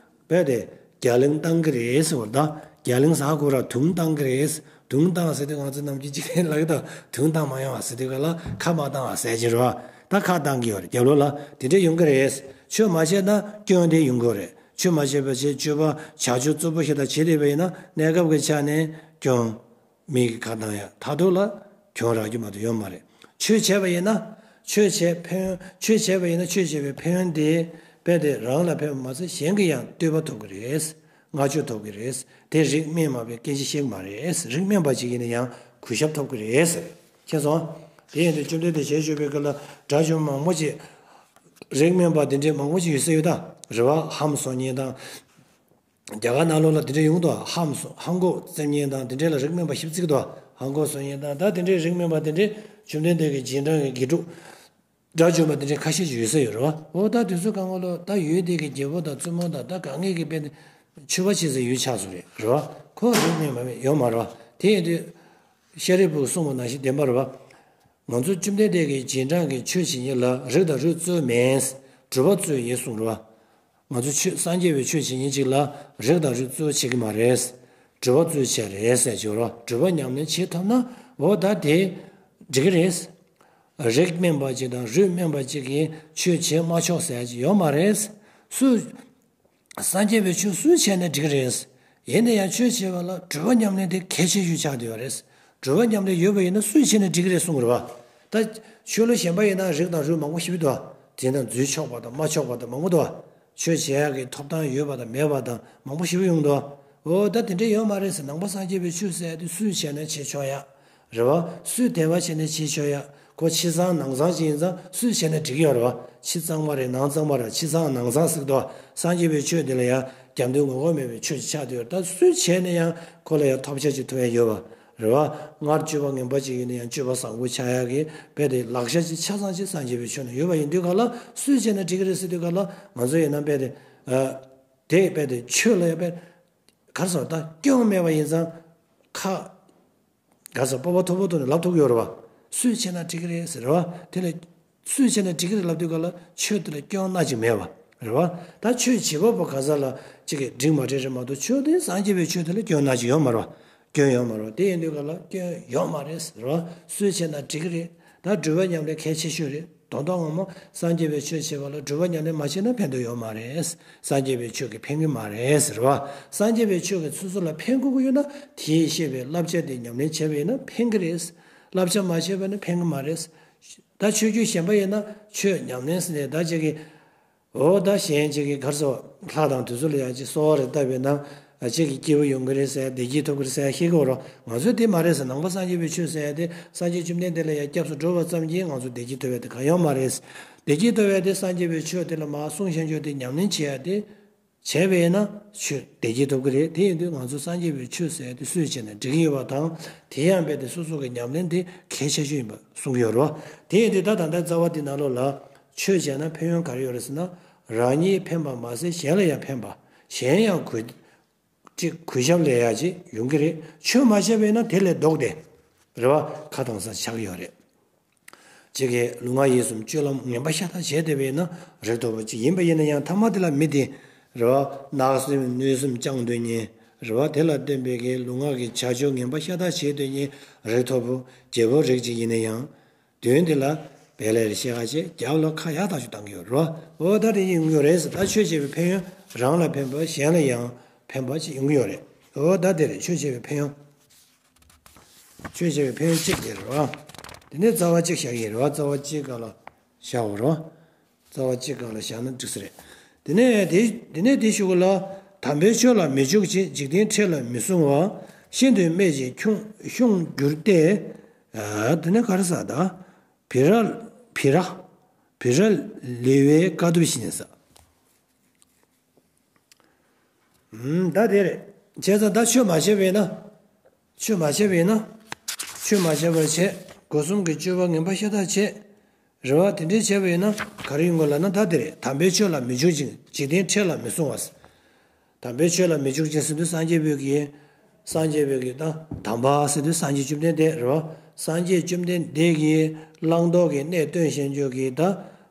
རྦད་དེ་རྒྱ་གླིང་བཏང་གི་རེད་ཟེར་བ་དང་རྒྱ་གླིང་ཟ་ཁོ་ར་དུང་བཏང་གི་རེད། དུང་བཏང་ཟེར་དུས་ང་ཚོ་ནམ་རྒྱུན་གཅིག་ལབ་ཀྱི་འདུག་དུང་བཏང་མ་ཡོང་བ་ཟེར་དུས་ག་ལ་ཁ་མ་བཏང་བ་ཟེར་གྱི་རེད་བ། ད་ཁ་བཏང་གི་ཡོད་རེད། རྒྱབ་ལོགས་ལ་དེ་འདྲས་ཡོང་གི་རེད། ཆོས་མ་བྱས་ན་སྐྱོན་དེ་ཡོང་གི་རེད། ཆོས་མ་བྱས་པ་བྱས་སྤྱོད་པ་བྱ་སྤྱོད་རྩུབ་པོ་ཞིག་དང་བྱེད་བསྡད་པ་ཡིན་ན་གནས་སྐབས་ཀྱི་ཆ་ནས་སྐྱོན། མིག་གིས་ཁ་བཏང་ཡ་མཐར་ཐུག་ལ་གྱོང་རག་རྒྱུ་མ་གཏོགས་ཡོད་མ་རེད། ཆོས་བྱས་པ་ཡིན་ན་ཆོས་བྱས་ཕན་ཡོན་ཆོས་བྱས་པ་ཡིན་ན་ཆོས་བྱས་པའི་ཕན་ཡོན་དེ་རྦད་དེ་རང་ལ་ཕན་པ་མ་ཟད་གཞན་གྱི་ཡང་བསྟོད་པ་ཐོབ་ཀྱི་རེད། བསྔགས་བརྗོད་ཐོབ་ཀྱི་རེད། དེ་རིགས་དམན་མ་པའི་སྐད་ཆ་བཤད་ཀྱི་མ་རེད། རིགས་དམན་པ་ཅིག་ཡིན་ན་ཡང་གུས་ཞབས་ཐོབ་ཀྱི་རེད། མཁྱེན་སོང་། དེ་ཡིན་དུས་བཅོམ་ལྡན་འདས་ཞལ་བཞུགས་པའི་སྐབས་ལ་དགྲ་བཅོམ་མང་པོ་ཅིག་རིགས་དམན་པ་དེ་འདྲའི་མང་པོ་ཅིག་ཡོད་ས་ཡོད་ད། རེད་བ། ཧམ་བཟོ་མཁན་དང་། རྒྱ་གར་ནང་ལོགས་ལ་དེ་འདྲ་ཡོང་དོ། ཧམ་སོང་ཧམ་གོ་བཙེམ་མཁན་དང་དེ་འདྲ་ལ་རིགས་དམན་པ་ཞིབ་བརྩི་གི་འདུག་ཧམ་གོ་བཟོ་མཁན་དང་ད་དེ་འདྲའི་རིགས་དམན་པ་དེ་འདྲའི་བཅོམ་ལྡན་འདས་ཀྱི་རྗེས་འབྲང་གི་དགེ་ཕྲུག་དགྲ་བཅོམ་པ་དེ་འདྲའི་ཁ་ཤས་ཅིག་ཡོད་ས་ཡོད་རེད་བ། འོ་ད་དེ་ཚོ་གང་ག་ལོ་ད་ཡོད་དེ་གི་རྒྱལ་པོ་དང་བཙུན་མོ་དང་ད་གང་ངེས་ཀྱི་དཔེ་ཆོས་པ་བྱེད་ས་ཡོད་ཆགས་སོང་རེད་རེད་བ། ཁོ་རིགས་དམན་པ་ཡོད་མ་རེད་བ། དེ་ཡིན་དུས་ཤཱ་རིའི་བུས་གསུངས་པ་ནང་བཞིན་བདེན་པ་རེད་བ། ང་ཚོ་བཅོམ་ལྡན་འདས་ཀྱིས་རྗེས་འབྲང་གི་ཆོས་བྱེད་མཁན་ལ་རིགས་དང་རུས་གཙོ་མེད། སྒྲུབ་པ་གཙོ་ཡིན་གསུངས་རེད་བ། ང་ཚོ་ཆོས་སངས་རྒྱས་པའི་ཆོས་བྱེད་མཁན་ཅིག་ལ་རིགས་དང་རུས་གཙོ་བྱེད་ཀྱི་མ་རེད། སྒྲུབ་པ་གཙོ་བྱས་རེད་ཟེར་གྱི་ཡོད་རེད་བ། སྒྲུབ་པ་ཉམས་ལེན་བྱེད་ཐུབ་ན་འོ་ད་དེ་འགྲིག་གི་རེད། རིགས་དམན་པ་ཅིག་དང་རུས་དམན་པ་ཅིག་གིས་ཆོས་བྱེད་མ་ཆོག་ཟེར་ཡ་ཅིག་ཡོད་མ་རེད། སུ། སངས་རྒྱས་པའི་ཆོས་སུས་བྱས་ནས་འགྲིག་གི་རེད། ཡིན་ན་ཡང་ཆོས་བྱེད་པ་ལ་སྒྲུབ་པ་ཉམས་ལེན་དེ་གལ་ཆེ་ཤོས་ཆགས་བསྡད་ཡོད་རེད། སྒྲུབ་པ་ཉམས་ལེན་ཡོད་པ་ཡིན་ན་སུས་བྱས་ནས་འགྲིག་གི་རེད་གསུངས་རེད་བ། ད་ཆོས་ལུགས་གཞན་པ་ཡིན་ན་རིགས་དང་རུས་མང་པོ་ཞིག་འདུག་དེ་ན་འཛུལ་ཆོག་པ་དང་མ་ཆོག་པ་དང་མང་པོ་འདུག་ཆོས་བྱེད་ཡག་གི་ཐོབ་ཐང་ཡོད་པ་དང་མེད་པ་དང་མང་པོ་ཞིག་ཡོང་འདུག་འོ་ད་དེ་འདྲ་ཡོད་མ་རེད་ཟེར། ནང་པ་སངས་རྒྱས་པའི་ཆོས་ཟེར་ཡ་དེ་སུས་བྱས་ན་བྱེད་ཆོག་ཡ། རེད་བ། སུས་དད་པ་བྱས་ནས་བྱེད་ཆོག་ཡ། ཁོ་ཕྱི་གཙང་ནང་གཙང་ཅིག་ཡིན་ཙང་སུས་བྱས་ན་འགྲིག་གི་ཡོད་རེད་བ། ཕྱི་གཙང་མ་རེད་ནང་གཙང་མ་རེད། ཕྱི་གཙང་ནང་གཙང་ཟེར་གི་འདུག་སངས་རྒྱས་པའི་ཆོས་འདི་ལ་ཡང་རྒྱབ་མདུན་ངོ་ལྐོག་མེད་པའི་ཆོས་ཅིག་ཆགས་བསྡད་ཡོད་རེད། ད་སུས་བྱས་ན་ཡང་ཁོ་ལ་ཡང་ཐོབ་ཆ་ཅིག་ཐོབ་ཡ་ཡོད་བ། རེད་བ། སྔར་སྤྱོད་པ་ངན་པ་ཅིག་ཡིན་ན་ཡང་སྤྱོད་པ་བཟང་པོ་ཆགས་ཡ་གི་དཔེ་དེ་ལག་ཆ་ཅིག་ཆ་ཚང་ཅིག་སངས་རྒྱས་པའི་ཆོས་ནང་ཡོད་པ་ཡིན་དུས་ག་ལ་སུས་བྱས་ན་འགྲིག་གི་རེད་ཟེར་དུས་ག་ལ་ང་ཚོ་ཡིན་ན་དཔེ་དེ། དེ་དཔེ་དེ་ཆོས་ལ་ཡང་དཔེ། ག་རེ་ཟེར་ད་སྐྱོན་མེད་པ་ཡིན་ཙང་ཁ། ག་ཟེར་སྤོབས་པ་མཐོ་པོ་ཐོག་ནས་ལབ་ཐུབ་ཀྱི་ཡོད་རེད་བ། སུས་བྱས་ན་འགྲིག་གི་རེད་ཟེར་བ། དེ་ལ་སུས་བྱས་ན་འགྲིག་གི་རེད་ལབ་དུས་ག་ལ་ཆོས་དེ་ལ་སྐྱོན་སྣ་གཅིག་མེད་བ། རེད་བ། ད་ཆོས་བྱེད་པ་པོ་ག་ས་ལ་གཅིག་གིས་འགྲིག་མ་འགྲིག་རེད་མ་གཏོགས་ཆོས་དེ་སངས་རྒྱས་པའི་ཆོས་དེ་ལ་སྐྱོན་སྣ་གཅིག་ཡོད་མ་རེད་བ། སྐྱོན་ཡོད་མ་རེད་བ། དེ་ཡིན་དུས་ག་ལ་སྐྱོན་ཡོད་མ་རེད་ཟེར་བ། སུས་བྱས་ན་འགྲིག་གི་རེད། ད་སྒྲུབ་པ་ཉམས་ལེན་གལ་ཆེ་ཤོས་རེད། དོན་དག་ངོ་མ་སངས་རྒྱས་པའི་ཆོས་བྱེད་པ་ལ་སྒྲུབ་པ་ཉམས་ལེན་མ་བྱས་ན་ཕན་ཐོགས་ཡོད་མ་རེད། སངས་རྒྱས་པའི་ཆོས་ཀྱིས་ཕན་གྱི་མ་རེད་ཟེར་བ། སངས་རྒྱས་པའི་ཆོས་ཀྱིས་སོ་སོ་ལ་ཕན་དགོས་ཀྱི་ཡོད་ན་དེས་བཤད་པའི་བསླབ་བྱ་དེ་ཉམས་ལེན་བྱས་པ་ཡིན་ན་ཕན་གྱི་རེད། བསླབ་བྱ་མ་བྱས་པ་ཡིན་ན་ཕན་གྱི་མ་རེད། ད་ཆོས་བརྒྱུད་གཞན་པ་ཡིན་ན་ཆོས་ཉམས་ལེན་ཟེར་ནས་ད་ཅིག་གིས། འོ་ད་གཞན་ཅིག་གིས་ག་རེ་ཟེར་ལྷ་དང་དེ་ཚོ་ལ་ཡང་ཅིག་གསོལ་བ་རེ་བཏབ་པས་ན་ཅིག་གི་སྐྱིད་པོ་ཡོང་གི་རེད་ཟེར་བདེ་སྐྱིད་ཐོབ་ཀྱི་རེད་ཟེར་ཤེས་ཀྱི་ཡོད་རེད། ང་ཚོས་དེ་མ་རེད་ཟེར། ནང་པ་སངས་རྒྱས་པའི་ཆོས་ཟེར་ཡ་དེ་སངས་རྒྱས་བཅོམ་ལྡན་འདས་ལ་ཡང་སྐྱབས་སུ་འགྲོ་བ་ཙམ་གྱིས་ང་ཚོ་བདེ་སྐྱིད་ཐོབ་ཡ་དེ་གང་ཡང་མ་རེད། བདེ་སྐྱིད་ཐོབ་ཡ་དེ་སངས་རྒྱས་པའི་ཆོས་དེ་ལ་མར་གསུངས་བཞག་རྒྱུ་དེ་ཉམས་ལེན་བྱེད་ཡ་དེ་བྱས་པས་ན་ཆོས་བདེ་སྐྱིད་ཐོབ་ཀྱི་རེད། དེ་ཡིན་དུས་ང་ཚོ་སངས་རྒྱས་པའི་ཆོས་ཟེར་ཡ་དེ་སུས་བྱས་ན་འགྲིག་གི་ཡོད་པ་དང་དེ་ཡང་རྦད་དེ་སོ་སོ་གི་ཉམས་ལེན་དེ་གལ་ཆེ་ཤོས་ཡིན་པ་གསུང་གི་ཡོད་རེད། དེ་ཡིན་དུས་ད་ད་ལྟ་རྩ་བ་དེ་ནང་ལོགས་ལ། ཆོས་བྱས་ན་ཕན་ཡོན་ག་རེ་ཡོད་རེད་ཟེར་ན། རང་ཉིད་ཕན་པ་མ་ཟད་གཞན་ལ་ཡང་ཕན་པ། གཞན་ཡང་གུས་ཅིག་གུས་ཞབས་སླེབས་ཡག་ཅིག་ཡོང་གི་རེད། ཆོས་མ་བྱས་པ་ཡིན་ན་དེ་ལས་ལྡོག་སྟེ། རེད་བ། ཁ་གཏོང་ས་ཆགས་ཀྱི་ཡོད་རེད། གཅིག་གིས་ལུས་ངག་ཡིད་གསུམ་སྤྱོད་ལམ་ངན་པ་ཤ་སྟག་བྱས་བསྡད་པ་ཡིན་ན་རིགས་མཐོ་པོ་ཅིག་ཡིན་པ་ཡིན་ན་ཡང་ཐ་མ་དེ་ལ་མི་དེ། རེད་བ། བརྣག་སེམས་གནོད་སེམས་བཅངས་སྡོད་མཁན། རེད་བ། དེ་ལ་བརྟེན་པའི་གི་ལུས་ངག་གི་བྱ་སྤྱོད་ངན་པ་ཤ་སྟག་བྱས་སྡོད་མཁན་རིགས་མཐོ་པོ་རྒྱལ་པོ་རིགས་ཅིག་ཡིན་ན་ཡང་། དོན་དེ་ལ་བལ་ལེར་བཤད་ཁ་བྱས་རྒྱབ་ལ་ཁ་ཡག་ཐག་ཆོད་བཏང་གི་ཡོད་རེད་བ། འོ་ད་དེ་ཡིན་ཡོད་རེད་ཟེར། ད་ཆོས་བྱས་པའི་ཕན་ཡོན་རང་ལ་ཕན་པ་གཞན་ལ་ཡང་ཕན་པ་ཅིག་ཡོང་གི་ཡོད་རེད། འོ་ད་དེ་རེད། ཆོས་བྱས་པའི་ཕན་ཡོན། ཆོས་བྱས་པའི་ཕན་ཡོན་གཅིག་དེ་རེད་བ། དེ་ནས་རྩ་བ་གཅིག་བཞག་གི་རེད་བ། རྩ་བ་གཅིག་སྒང་ལ་བཞག་པ་རེད་བ། རྩ་བ་གཅིག་སྒང་ལ་བཞག་ན་འགྲིག་ས་རེད། དེ་ནས་དེ་དེ་ནས་དེ་གཞུག་གུ་ལ། དམ་པའི་ཆོས་ལ་མི་འཇུག་ཅིང་། འཇིག་རྟེན་ཁྲེལ་ལ་མི་བཟུང་བ། ཤིན་ཏུ་སྨད་ཅིང་ཁྱུང་གཤོང་གྱུར་ཏེ། ཨ། དེ་ནས་ག་རེ་ཟེར་ད། བི་ར་བི་ར་བི་ར་ལི་བའི་དཀའ་ཐུབ་བཞིན་ཟེར། ཨུམ། ད་དེ་རེད། བྱས་ཙང་ད་ཆོས་མ་བྱས་པས་ན། ཆོས་མ་བྱས་པས་ན། ཆོས་མ་བྱས་པར་བྱས། སྒོ་གསུམ་གྱི་སྤྱོད་པ་ངན་པ་ཤ་སྟག་བྱས། རེད་བ། དེ་འདྲའི་བྱས་པས་ན་ག་རེ་ཡོང་གི་ལབ་ན་ད་དེ་རེད། དམ་པའི་ཆོས་ལ་མི་འཇུག་ཅིང་། འཇིག་རྟེན་ཁྲེལ་ལ་མི་བཟུང་བ། དམ་པའི་ཆོས་ལ་མི་འཇུག་ཅིང་ཟེར་དུས་སངས་རྒྱས་པའི་གི། སངས་རྒྱས་པའི་གི་ད་དམ་པ་ཟེར་དུས་སངས་རྒྱས་བཅོམ་ལྡན་འདས་རེད་བ། སངས་རྒྱས་བཅོམ་ལྡན་འདས་ཀྱིས་བླང་དོར་གྱི་གནས་སྟོན་བཞིན་བརྗོད་ཀྱི་ད།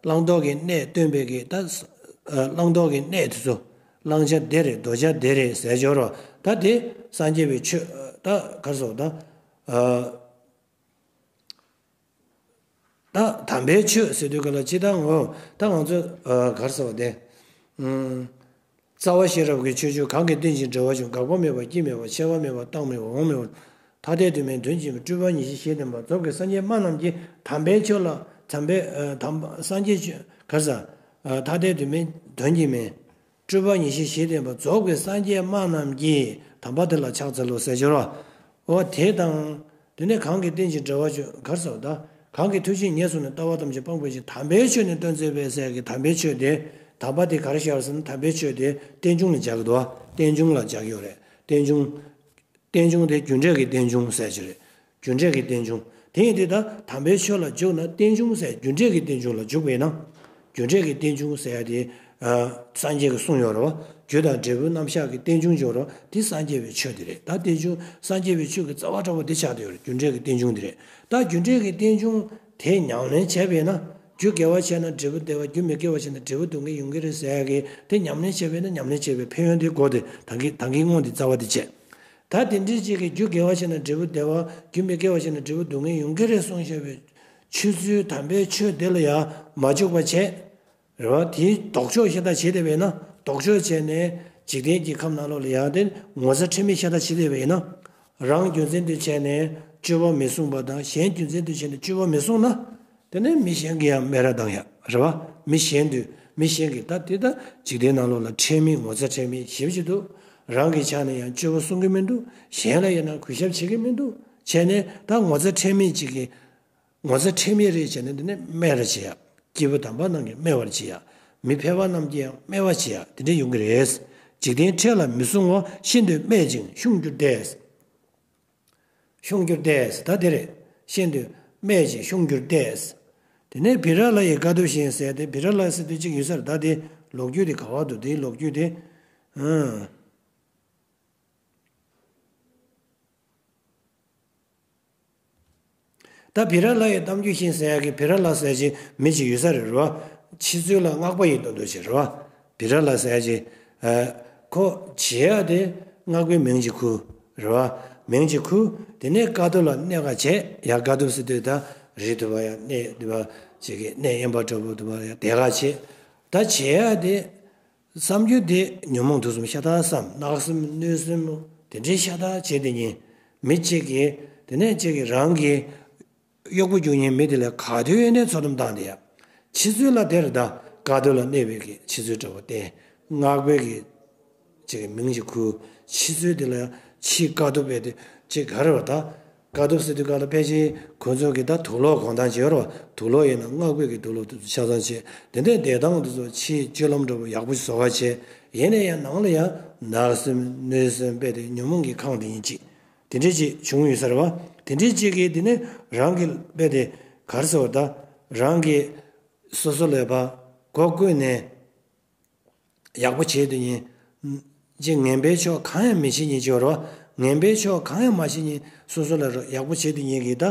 བླང་དོར་གྱི་གནས་སྟོན་པའི་གི་ད། བླང་དོར་གྱི་གནས་དེ་ཚོ། བླང་བྱ་འདི་རེད། འདོར་བྱ་འདི་རེད་ཟེར་འཇོག་རོགས། ད་དེ་སངས་རྒྱས་པའི་ཆོས་ད་ག་རེ་ཟེར་ད། ད་དམ་པའི་ཆོས་ཟེར་དུས་ག་ལ་ཅི་ད་ངོ་ད་ང་ཚོ་ག་རེ་ཟེར་བ་དེ། རྩ་བ་ཤེས་རབ་ཀྱི་ཆོས་བཅུ་གང་གིས་བསྟན་ཅིང་འབྲེལ་བར་འབྱུང་། འགག་པ་མེད་པ་སྐྱེ་མེད་པ། སྐྱེ་བ་མེད་པ། རྟག་མེད་པ། འོང་མེད་པ། ཐ་དད་དོན་མིན་དོན་གཅིག་མིན། སྤྲོས་པ་ཉེར་ཞི་ཞེས་བསྟན་པ། རྫོགས་པའི་སངས་རྒྱས་སྨྲ་རྣམས་ཀྱིས། དམ་པའི་ཆོས་ལ་དམ་པའི་དམ་སངས་རྒྱས་ཆོས་ག་རེ་ཟེར། ཐ་དད་དོན་མིན་དོན་གཅིག་མིན། སྤྲོས་པ་ཉེར་ཞི་ཞེས་བསྟན་པ། རྫོགས་པའི་སངས་རྒྱས་སྨྲ་རྣམས་ཀྱིས། དམ་པ་དེ་ལ་ཕྱག་འཚལ་ལོ་ཟེར་གྱི་རོ། འོ་དེ་དང་། དེ་ནས་གང་གིས་བསྟན་ཅིང་འབྲེལ་བར་འབྱུང་། ག་རེ་ཟེར་བ་ད། གང་གིས་ཐུགས་རྗེས་ཉེར་བཟུང་ནས། ལྟ་བ་ཐམས་ཅད་སྤང་བའི་ཕྱིར། དམ་པའི་ཆོས་ནི་སྟོན་མཛད་པའི་ཟེར་གྱི་དམ་པའི་ཆོས་དེ། དམ་པ་དེ་ག་རེ་ཤར་ཟེར་ན་དམ་པའི་ཆོས་དེ་རྟེན་འབྱུང་ལ་སྦྱར་གྱི་འདུག་རྟེན་འབྱུང་ལ་སྦྱར་གྱི་ཡོད་རེད། རྟེན་འབྱུང་། རྟེན་འབྱུང་དེ་རྒྱུ་འབྲས་ཀྱི་རྟེན་འབྱུང་ཟེར་གྱི་རེད། རྒྱུ་འབྲས་ཀྱི་རྟེན་འབྱུང་། དེ་ཡིན་དུས་ད་དམ་པའི་ཆོས་ལ་འཇུག་ན་རྟེན་འབྱུང་ཟེར་རྒྱུ་འབྲས་ཀྱི་རྟེན་འབྱུང་ལ་འཇུག་པས་ན། རྒྱུ་འབྲས་ཀྱི་རྟེན་འབྱུང་ཟེར་ཡ་དེ། སངས་རྒྱས་ཀྱིས་གསུངས་ཡོད་རེད་བ། རྒྱུ་དང་འབྲས་བུའི་རྣམ་གཞག་གི་རྟེན་འབྱུང་འཇོག་རོགས་དེ་སངས་རྒྱས་པའི་ཆོས་དེ་རེད། ད་རྟེན་འབྱུང་སངས་རྒྱས་པའི་ཆོས་ཀྱི་རྩ་བ་འདྲ་བོ་དེ་ཆགས་བསྡད་ཡོད་རེད། རྒྱུ་འབྲས་ཀྱི་རྟེན་འབྱུང་དེ་རེད། ད་རྒྱུ་འབྲས་ཀྱི་རྟེན་འབྱུང་ དེ་ཉམས་ལེན་བྱས་པས་ན། རྒྱུ་དགེ་བ་བྱས་ན་འབྲས་བུ་བདེ་བ། རྒྱུ་མི་དགེ་བ་བྱས་ན་འབྲས་བུ་སྡུག་བསྔལ་ཡོང་གི་རེད་ཟེར་ཡ་གི་དེ་ཉམས་ལེན་བྱས་པས་ན་ཉམས་ལེན་བྱས་པའི་ཕན་ཡོན་དེ་གོ། དེ་ད་གིན་ད་གིན་སྔོན་དེ་རྩ་བ་དེ་བྱས། ད་དེ་འདྲའི་ཅིག་གི་རྒྱུ་དགེ་བ་བྱས་ན་འབྲས་བུ་བདེ་བ། རྒྱུ་མི་དགེ་བ་བྱས་ན་འབྲས་བུ་སྡུག་བསྔལ་ཡོང་གི་རེད་གསུངས་བཞག་པའི་ཆོས་ཚུལ་དམ་པའི་ཆོས་དེ་ལ་ཡང་མ་འཇུག་པ་བྱས། རེད་བ། དེའི་ལྡོག་ཕྱོགས་ཤ་སྟག་བྱེད་བསྡད་པས་ན། ལྡོག་ཕྱོགས་བྱས་ནས་འཇིག་རྟེན་གྱི་ཁམས་ནང་ལོགས་ལ་ཡང་དེ་ངོ་ཚ་ཁྲེལ་མེད་ཤ་སྟག་བྱེད་བསྡད་པས་ན། རང་རྒྱུ་མཚན་དུ་བྱས་ནས་སྤྱོད་པ་མི་བསྲུང་བ་དང་གཞན་རྒྱུ་མཚན་དུ་བྱས་ནས་སྤྱོད་པ་མི་བསྲུང་ན། དེ་ནས་མི་གཞན་གྱིས་ཡང་སྨད་ར་བཏང་ཡ་རེད་བ། མི་གཞན་དུ་མི་གཞན་གྱིས་ད་དེ་ད་འཇིག་རྟེན་ནང་ལོགས་ལ་ཁྲེལ་མེད་ངོ་ཚ་ཁྲེལ་མེད་ཞེ་པོ་ཅིག་འདུག་རང་གི་ཆ་ནས་ཡང་སྤྱོད་པ་བསྲུང་གི་མི་འདུག་གཞན་ལ་ཡང་ན་གུས་ཞབས་བྱེད་ཀྱི་མི་འདུག་བྱས་ནས་ད་ངོ་ཚ་ཁྲེལ་མེད་ཅིག་གིས། ངོ་ཚ་ཁྲེལ་མེད་རེད་བྱས་ནས་འདི་ནས་སྨད་ར་བྱེད་ཡ། སྐྱེས་བུ་དམ་པ་རྣམས་ཀྱིས་སྨད་པར་བྱེད་ཡ། མི་ཕལ་པ་རྣམས་ཀྱིས་ཡང་སྨད་པ་བྱེད་ཡ་དེ་འདྲ་ཡོང་གི་རེད། འཇིག་རྟེན་ཁྲེལ་ལ་མི་བསྲུང་བ། ཤིན་ཏུ་སྨད་ཅིང་ཤོང་གྱུར་ཏེ། ཤོང་གྱུར་ཏེ་ད་དེ་རེད། ཤིན་ཏུ་སྨད་ཅིང་ཤོང་གྱུར་ཏེ། དེ་ནས་བི་ར་ལ་ཡི་དཀའ་ཐུབ་བཞིན་ཟེར་ཏེ་བི་ར་ལ་ཟེར་དུས་གཅིག་ཡོད་ས་རེད། ད་དེ་ལོ་རྒྱུས་དེ་ག་བ་འདུག་དེའི་ལོ་རྒྱུས་དེ། ཨང་། ད་བི་ར་ལ་ཡི་གཏམ་རྒྱུད་བཞིན་ཟེར་ཡག་གི་བི་ར་ལ་ཟེར་གྱི་མི་ཅིག་ཡོད་ས་རེད་རོ། ཕྱི་ཚུལ་ལ་སྔགས་པ་ཡི་དོན་དུ་བྱེད་རོ། བི་ར་ལ་ཟེར་གྱི། ཁོ་བྱེད་ཡག་དེ་སྔགས་པའི་མིང་ཅིག་ཁུར་རོ། མིང་ཅིག་ཁུར། དེ་ནས་དཀའ་ཐུབ་ལ་གནོད་ཁ་བྱས། ཡ་དཀའ་ཐུབ་ཟེར་དུས་ད་རི་དུ་བ་ཡ་གནས་དུ་བ་ཅིག་གི་གནས་དབེན་པ་འདྲ་པོ་དུ་བ་ཡ་དེ་ག་བྱས། ད་བྱེད་ཡག་དེ། བསམ་རྒྱུ་དེ་ཉོན་མོངས་དུག་གསུམ་ཤ་སྟག་བསམ། བརྣག་སེམས་གནོད་སེམས་དེ་འདྲའི་ཤ་སྟག་བྱས་དེ་ཉིན། མི་གཅིག་གིས་དེ་ནས་གཅིག་གིས་རང་གི་གཡོག་པོ་རྒྱུག་མཁན་མི་དེ་ལ་ག་དུས་ཡིན་ནའི་འཚོ་སྡོམ་བཏང་དེ་ཡ། ཕྱི་ཚུལ་ལ་དེར་ད་དཀའ་སྡུག་ལ་གནས་པའི་གི་ཕྱི་ཚུལ་འདྲ་པོ་བསྟན། སྔགས་པའི་གི་གཅིག་གི་མིང་ཅིག་ཁུར། ཕྱི་ཚུལ་དེ་ལ་ཕྱི་དཀའ་སྡུག་པས་དེ་གཅིག་ག་རེ་བ་ད། དཀའ་སྡུག་ཟེར་དུས་སྐབས་ལ་ཕལ་ཆེར་ཁོ་ཚོ་གི་ད་དུག་ལོག་གོན་སྟངས་བྱེད་རོགས། དུག་ལོག་ཡིན་ན་སྔགས་པའི་གི་དུག་ལོག་དེ་ཚོ་ཆ་ཚང་བྱེད། དེ་འདྲའི་བསྡད་སྟངས་དེ་ཚོ་ཕྱིའི་སྤྱོད་ལམ་འདྲ་པོ་ཡག་པོ་ཞིག་བཟོ་ག་བྱེད། ཡིན་ན་ཡང་ནང་ལ་ཡང་བརྣག་སེམས་གནོད་སེམས་དཔེ་དེ་ཉོན་མོངས་ཀྱི་ཁམས་དེ་ཡིན་གཅིག་དེ་འདྲའི་ཅིག་བྱུང་ཡོད་ས་རེད་བ། དེ་འདྲའི་ཅིག་གིས་དེ་ནས་རང་གི་དཔེ་དེ་ག་རེ་ཟེར་བ་ད། རང་གི་སོ་སོ་ལ་ཕ་མགོ་བསྐོན་ནས། ཡག་པོ་བྱེད་དུ་ཉན། ཅེས་ངན་པའི་ཕྱོགས་གང་ཡང་མི་བྱེད་ཉན་ཅེས་རོ། ངན་པའི་ཕྱོགས་གང་ཡང་མ་བྱེད་ཉན། སོ་སོ་ལ་རོ་ཡག་པོ་བྱེད་དུ་ཉན་གྱི་ད།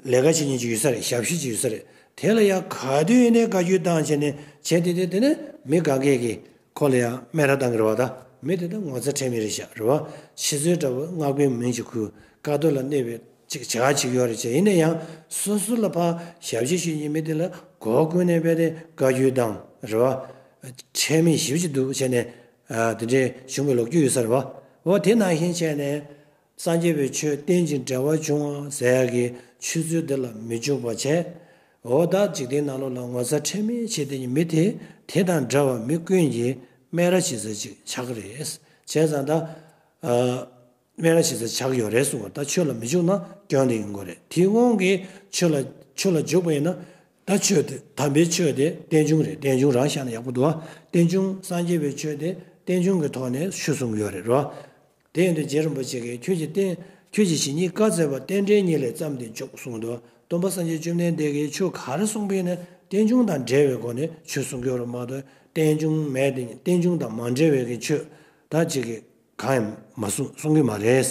ལས་ཀ་བྱེད་ཉན་ཅིག་ཡོད་ས་རེད། ཞབས་ཕྱི་ཅིག་ཡོད་ས་རེད། དེ་ལ་ཡང་ག་དུས་ཡིན་ནའི་བཀའ་བཀྱོན་བཏང་བྱས་ནས་བྱས་དེ་དེ་དེ་ནས་མི་ག་གེ་གི་ཁོ་ལ་ཡང་སྨད་ར་བཏང་གི་རེད་བ་ད། མི་དེ་ད་ངོ་ཚ་ཁྲེལ་མེད་རེད་ཤག་རེད་བ། ཕྱི་ཚུལ་འདྲ་བོ་སྔགས་པའི་མིང་ཅིག་ཁུར། དཀའ་སྡུག་ལ་གནས་པའི་ཅིག་བྱ་བ་བྱེད་ཀྱི་ཡོད་རེད་ཅེས། ཡིན་ན་ཡང་སོ་སོ་ལ་ཕ་ཞབས་ཕྱི་ཞུ་ཉན་མི་དེ་ལ་མགོ་བསྐོན་ནས་དཔེ་དེ་བཀའ་བཀྱོན་བཏང་རེད་བ། ཁྲེལ་མེད་ཞེ་པོ་ཅིག་འདུག་བྱས་ནས། ཨ། དེ་འདྲའི་བྱུང་བའི་ལོ་རྒྱུས་ཡོད་ས་རེད་བ། འོ་དེ་ནང་བཞིན་བྱས་ནས། སངས་རྒྱས་པའི་ཆོས་བསྟན་ཅིང་འབྲེལ་བར་འབྱུང་བ་ཟེར་ཡག་གི་ཆོས་ཚུལ་འདི་ལ་མི་འཇུག་པར་བྱས། འོ་ད་འཇིག་རྟེན་ནང་ལོགས་ལ་ངོ་ཚ་ཁྲེལ་མེད་བྱེད་དེ་ཉིད་མི་དེ་དེ་དང་འདྲ་བ་མི་ཀུན་གྱིས་སྨད་ར་བྱེད་ས་ཅིག་ཆགས་ཀྱི་རེད། བྱས་ཙང་ད། ཨ། སྨད་ར་བྱེད་ས་ཆགས་ཀྱི་ཡོད་རེད་གསུངས་པ། ད་ཆོས་ལ་མི་འཇུག་ན་སྐྱོན་དེ་ཡིན་དགོས་རེད། དེའི་དབང་གིས་ཆོས་ལ་ཆོས་ལ་འཇུག་པ་ཡིན་ན། ད་ཆོས་དེ་དམ་པའི་ཆོས་དེ་རྟེན་འབྱུང་རེད། རྟེན་འབྱུང་རང་བཞག་ན་ཡག་པོ་འདུག་ཨ། རྟེན་འབྱུང་སངས་རྒྱས་པའི་ཆོས་དེ་རྟེན་འབྱུང་གི་ཐོག་ནས་ཆོས་གསུང་གི་ཡོད་རེད་རོ། དེ་ཡིན་དུས་རྗེ་རིན་པོ་ཆེ་གིས་ཁྱོད་ཀྱིས་རྟེན་ཁྱོད་ཀྱིས་ཇི་སྙེད་བཀའ་སྩལ་པ་རྟེན་འབྲེལ་ཉིད་ལས་བརྩམས་ཏེ་འཇོག་གསུངས་འདུག་སྟོན་པ་སངས་རྒྱས་བཅོམ་ལྡན་འདས་ཀྱིས་ཆོས་ག་རེ་གསུངས་པ་ཡིན་ན་རྟེན་འབྱུང་དང་འབྲེལ་བའི་སྒོ་ནས་ཆོས་གསུང་གི་ཡོད་རེད་མ་གཏོགས། རྟེན་འབྱུང་མེད་དེ་རྟེན་འབྱུང་དང་མ་འབྲེལ་བའི་གི་ཆོས་ད་ཅིག་གི་གང་ཡང་མ་གསུང་གསུང་གི་མ་རེད།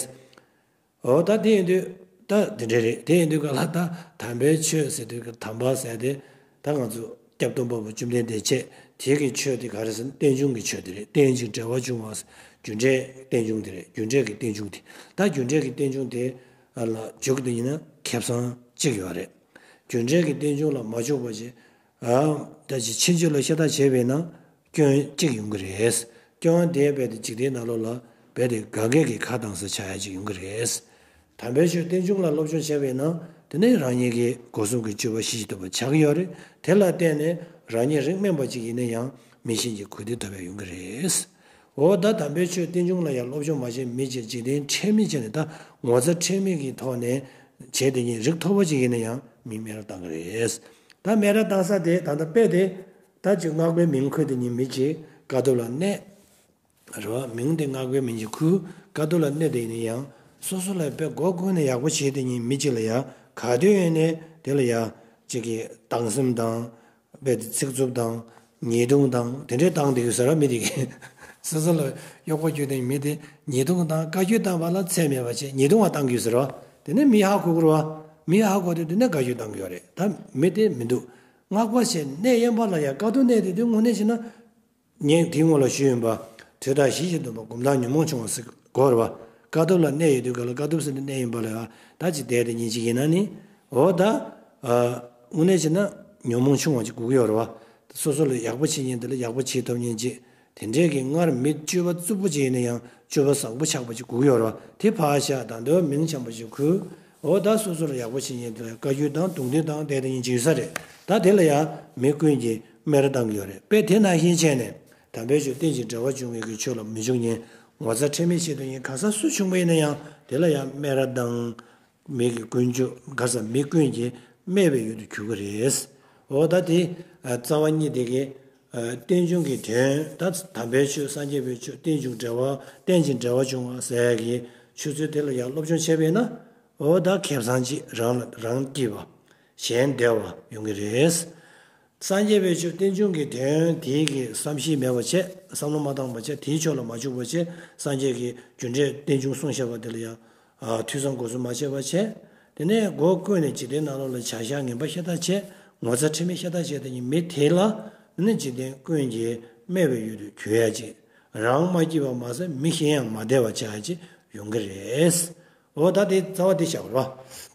འོ་ད་དེ་ཡིན་དུས་ད་དེ་འདྲ་རེད། དེ་ཡིན་དུས་ག་ལ་ད་དམ་པའི་ཆོས་ཟེར་དུས་གི་དམ་པ་ཟེར་དེ་ད་ང་ཚོ་སྐྱབས་སྟོན་པ་པོ་བཅོམ་ལྡན་འདས་བྱས་དེ་གི་ཆོས་དེ་ག་རེ་ཟེར་ན་རྟེན་འབྱུང་གི་ཆོས་དེ་རེད། རྟེན་ཅིང་འབྲེལ་བར་འབྱུང་བ་རྒྱུ་འབྲས་རྟེན་འབྱུང་དེ་རེད། རྒྱུ་འབྲས་ཀྱི་རྟེན་འབྱུང་དེ་ད་རྒྱུ་འབྲས་ཀྱི་རྟེན་འབྱུང་དེ་ལ་འཇུག་དེ་ཡིན་ན་ཁེ་བཟང་གཅིག་ཡོད་རེད། རྒྱུ་འབྲས་ཀྱི་རྟེན་འབྱུང་ལ་མ་འཇུག་པ་ཅིག་ཨ། ད་ཅི་ཕྱིན་ཆད་ལ་ཤ་སྟག་བྱས་པས་ན་སྐྱོན་གཅིག་ཡོང་གི་རེད། སྐྱོན་དེ་རྦད་དེ་འཇིག་རྟེན་ནང་ལོགས་ལ་རྦད་དེ་ག་གེ་གི་ཁ་གཏང་ས་ཆགས་ཡ་ཅིག་ཡོང་གི་རེད། དམ་པའི་ཆོས་རྟེན་འབྱུང་ལ་སློབ་སྦྱོང་བྱས་པས་ན་དེ་ནས་རང་ཉིད་ཀྱི་སྒོ་གསུམ་གྱི་སྤྱོད་པ་ཞི་ཞིང་དུལ་བ་ཆགས་ཀྱི་ཡོད་རེད། དེ་ལ་བརྟེན་ནས་རང་ཉིད་རིགས་དམན་པ་ཅིག་ཡིན་ན་ཡང་མི་གཤིས་ཀྱི་གོ་བདེ་ཐོབ་པ་ཡོང་གི་རེད། འོ་ད་དམ་པའི་ཆོས་རྟེན་འབྱུང་ལ་ཡང་སློབ་སྦྱོང་མ་བྱས་མི་ཅིག་འཇིག་རྟེན་ཁྲེལ་མེད་བྱས་ནས་ད་ངོ་ཚ་ཁྲེལ་མེད་ཀྱི་ཐོག་ནས་བྱས་དེ་ཉིད་རིགས་མཐོ་པོ་ཅིག་ཡིན་ན་ཡང་མི་སྨད་ར་བཏང་གི་རེད། ད་སྨད་ར་བཏང་ས་དེ་ད་ལྟ་དཔེ་དེ་ད་ཅིག་སྔགས་པའི་མིང་ཁུར་དེ་ཉིད་མི་ཅིག་དཀའ་སྡུག་ལ་གནས། རེད་བ། མིང་དེ་སྔགས་པའི་མིང་ཅིག་ཁུར་དཀའ་སྡུག་ལ་གནས་དེ་ཡིན་ན་ཡང་སོ་སོ་ལ་དཔེ་མགོ་བསྐོར་ནས་ཡག་པོ་བྱས་དེ་ཉིད་མི་ཅིག་ལ་ཡང་ག་དུས་ཡིན་ནའི་དེ་ལ་ཡང་ཅིག་གི་སྡང་སེམས་དང་། རྦད་དེ་ཚིག་རྩུབ་དང་། ཉེས་རྡུང་དང་དེ་འདྲའི་བཏང་བསྡད་ཡོད་ས་རེད་བ། མི་དེ་གིས་སོ་སོ་ལ་གཡོག་པོ་རྒྱུག་དེ་མི་དེ་ཉེས་རྡུང་དང་བཀའ་བཀྱོན་བཏང་བ་ལ་ཚད་མེད་པ་བྱས་ཉེས་རྡུང་བ་བཏང་གི་ཡོད་ས་རེད་བ། དེ་ནས་མི་ཧ་གོ་གི་རེད་བ། མི་ཧ་གོ་དུས་དེ་ནས་བཀའ་བཀྱོན་བཏང་གི་ཡོད་རེད། ད་མི་དེ་མི་འདུག། སྔགས་པ་ཞེས་གནས་དབེན་པ་ལ་ཡང་དཀའ་ཐུབ་གནས་དེ་དུས་དངོས་གནས་བྱས་ན། ངས་དེའི་སྔོན་ལ་ཞུས་ཡིན་པ། དྲོད་རྟགས་ཞི་ཞིང་དུལ་བ་སྒོམ་ཐག་ཉོན་མོངས་ཆུང་བ་ཟེར་གོ་རེད་བ། དཀའ་ཐུབ་ལ་གནས་ཡོད་དུས་ག་ལ་དཀའ་ཐུབ་ཟེར་ནས་གནས་ཡིན་པ་ལ་ཡང་ད་ཅི་བསྡད་དེ་ཉིན་གཅིག་ཡིན་ན་ནི། འོ་ད། དངོས་གནས་བྱས་ན་ཉོན་མོངས་ཆུང་བ་ཅིག་དགོས་ཀྱི་ཡོད་རེད་བ། སོ་སོ་ལ་ཡག་པོ་བྱེད་མཁན་དེ་ལ་ཡག་པོ་བྱེད་ཐུབ་མཁན་ཅིག། དེ་འདྲས་ཀྱི་སྔར་མི་སྤྱོད་པ་རྩུབ་པོ་ཅིག་ཡིན་ན་ཡང་སྤྱོད་པ་བཟང་པོ་ཆགས་པ་ཅིག་དགོས་ཀྱི་ཡོད་རེད་བ། དེ་ཕར་བཞག་ད་འདོད་མིང་འཆམ་པོ་ཅིག་ཁུར། འོ་ད་སོ་སོ་ལ་ཡག་པོ་བྱེད་མཁན་དེ་ལ་བཀའ་བཀྱོན་དང་རྡུང་རྡེག་བཏང་བསྡད་དེ་ཡིན་ཅིག་ཡོད་ས་རེད། ད་དེ་ལ་ཡང་མི་ཀུན་གྱིས་སྨད་ར་བཏང་གི་ཡོད་རེད། དཔེ་དེ་ནང་བཞིན་བྱས་ནས་དམ་པའི་ཆོས་རྟེན་ཅིང་འབྲེལ་བར་འབྱུང་བའི་གི་ཆོས་ལ་མི་འཇུག་མཁན་ངོ་ཚ་ཁྲེལ་མེད་བྱེད་ཐུབ་མཁན་ག་ས་སུ་བྱུང་བ་ཡིན་ན་ཡང་དེ་ལ་ཡང་སྨད་ར་བཏང་། མི་གི་ཀུན་སྤྱོད་ག་ས་མི་ཀུན་གྱིས་སྨད་པའི་ཡུལ་དུ་གྱུར་གི་རེད། འོ་ད་དེ་རྩ་བ་གཉིས་དེ་གའི་རྟེན་འབྱུང་གི་དོན། ད་དམ་པའི་ཆོས་སངས་རྒྱས་པའི་ཆོས་རྟེན་འབྱུང་འབྲེལ་བ་རྟེན་ཅིང་འབྲེལ་བར་འབྱུང་བ་ཟེར་གྱི་ཆོས་ཚུལ་དེ་ལ་ཡང་སློབ་སྦྱོང་བྱས་པས་ན། འོ་ད་ཁེ་བཟང་ཅིག་རང་ལ་རང་སྐྱིད་པ། གཞན་བདེ་བ་ཡོང་གི་རེད། སངས་རྒྱས་པའི་ཆོས་རྟེན་འབྱུང་གི་དོན་དེའི་གི་བསམ་ཤེས་མེད་པ་བྱས། བསམ་བློ་མ་བཏང་བ་བྱས། དེའི་ཕྱོགས་ལ་མ་འཇུག་པ་བྱས། སངས་རྒྱས་ཀྱི་རྒྱུ་འབྲས་རྟེན་འབྱུང་གསུངས་བཞག་པ་དེ་ལ་ཡང་ཐོས་བསམ་སྒོམ་གསུམ་མ་བྱས་པ་བྱས། དེ་ནས་སྒོ་ཀུན་ནས་འཇིག་རྟེན་ནང་ལོགས་ལ་བྱ་བཞག་ངན་པ་ཤ་སྟག་བྱས། ངོ་ཚ་ཁྲེལ་མེད་ཤ་སྟག་བྱས་དེ་ཉིད་མི་དེ་ལ་ནི་འཇིག་རྟེན་ཀུན་གྱིས་སྨད་པའི་ཡུལ་དུ་གྱུར་ཡ་ཅིག། རང་མ་སྐྱིད་པ་མ་ཟད་མི་གཞན་ཡང་མ་བདེ་བ་ཆགས་ཡ་ཅིག་ཡོང་གི་རེད། འོ་ད་དེ་རྩ་བ་དེ་བཞག་པ་རེད་བ།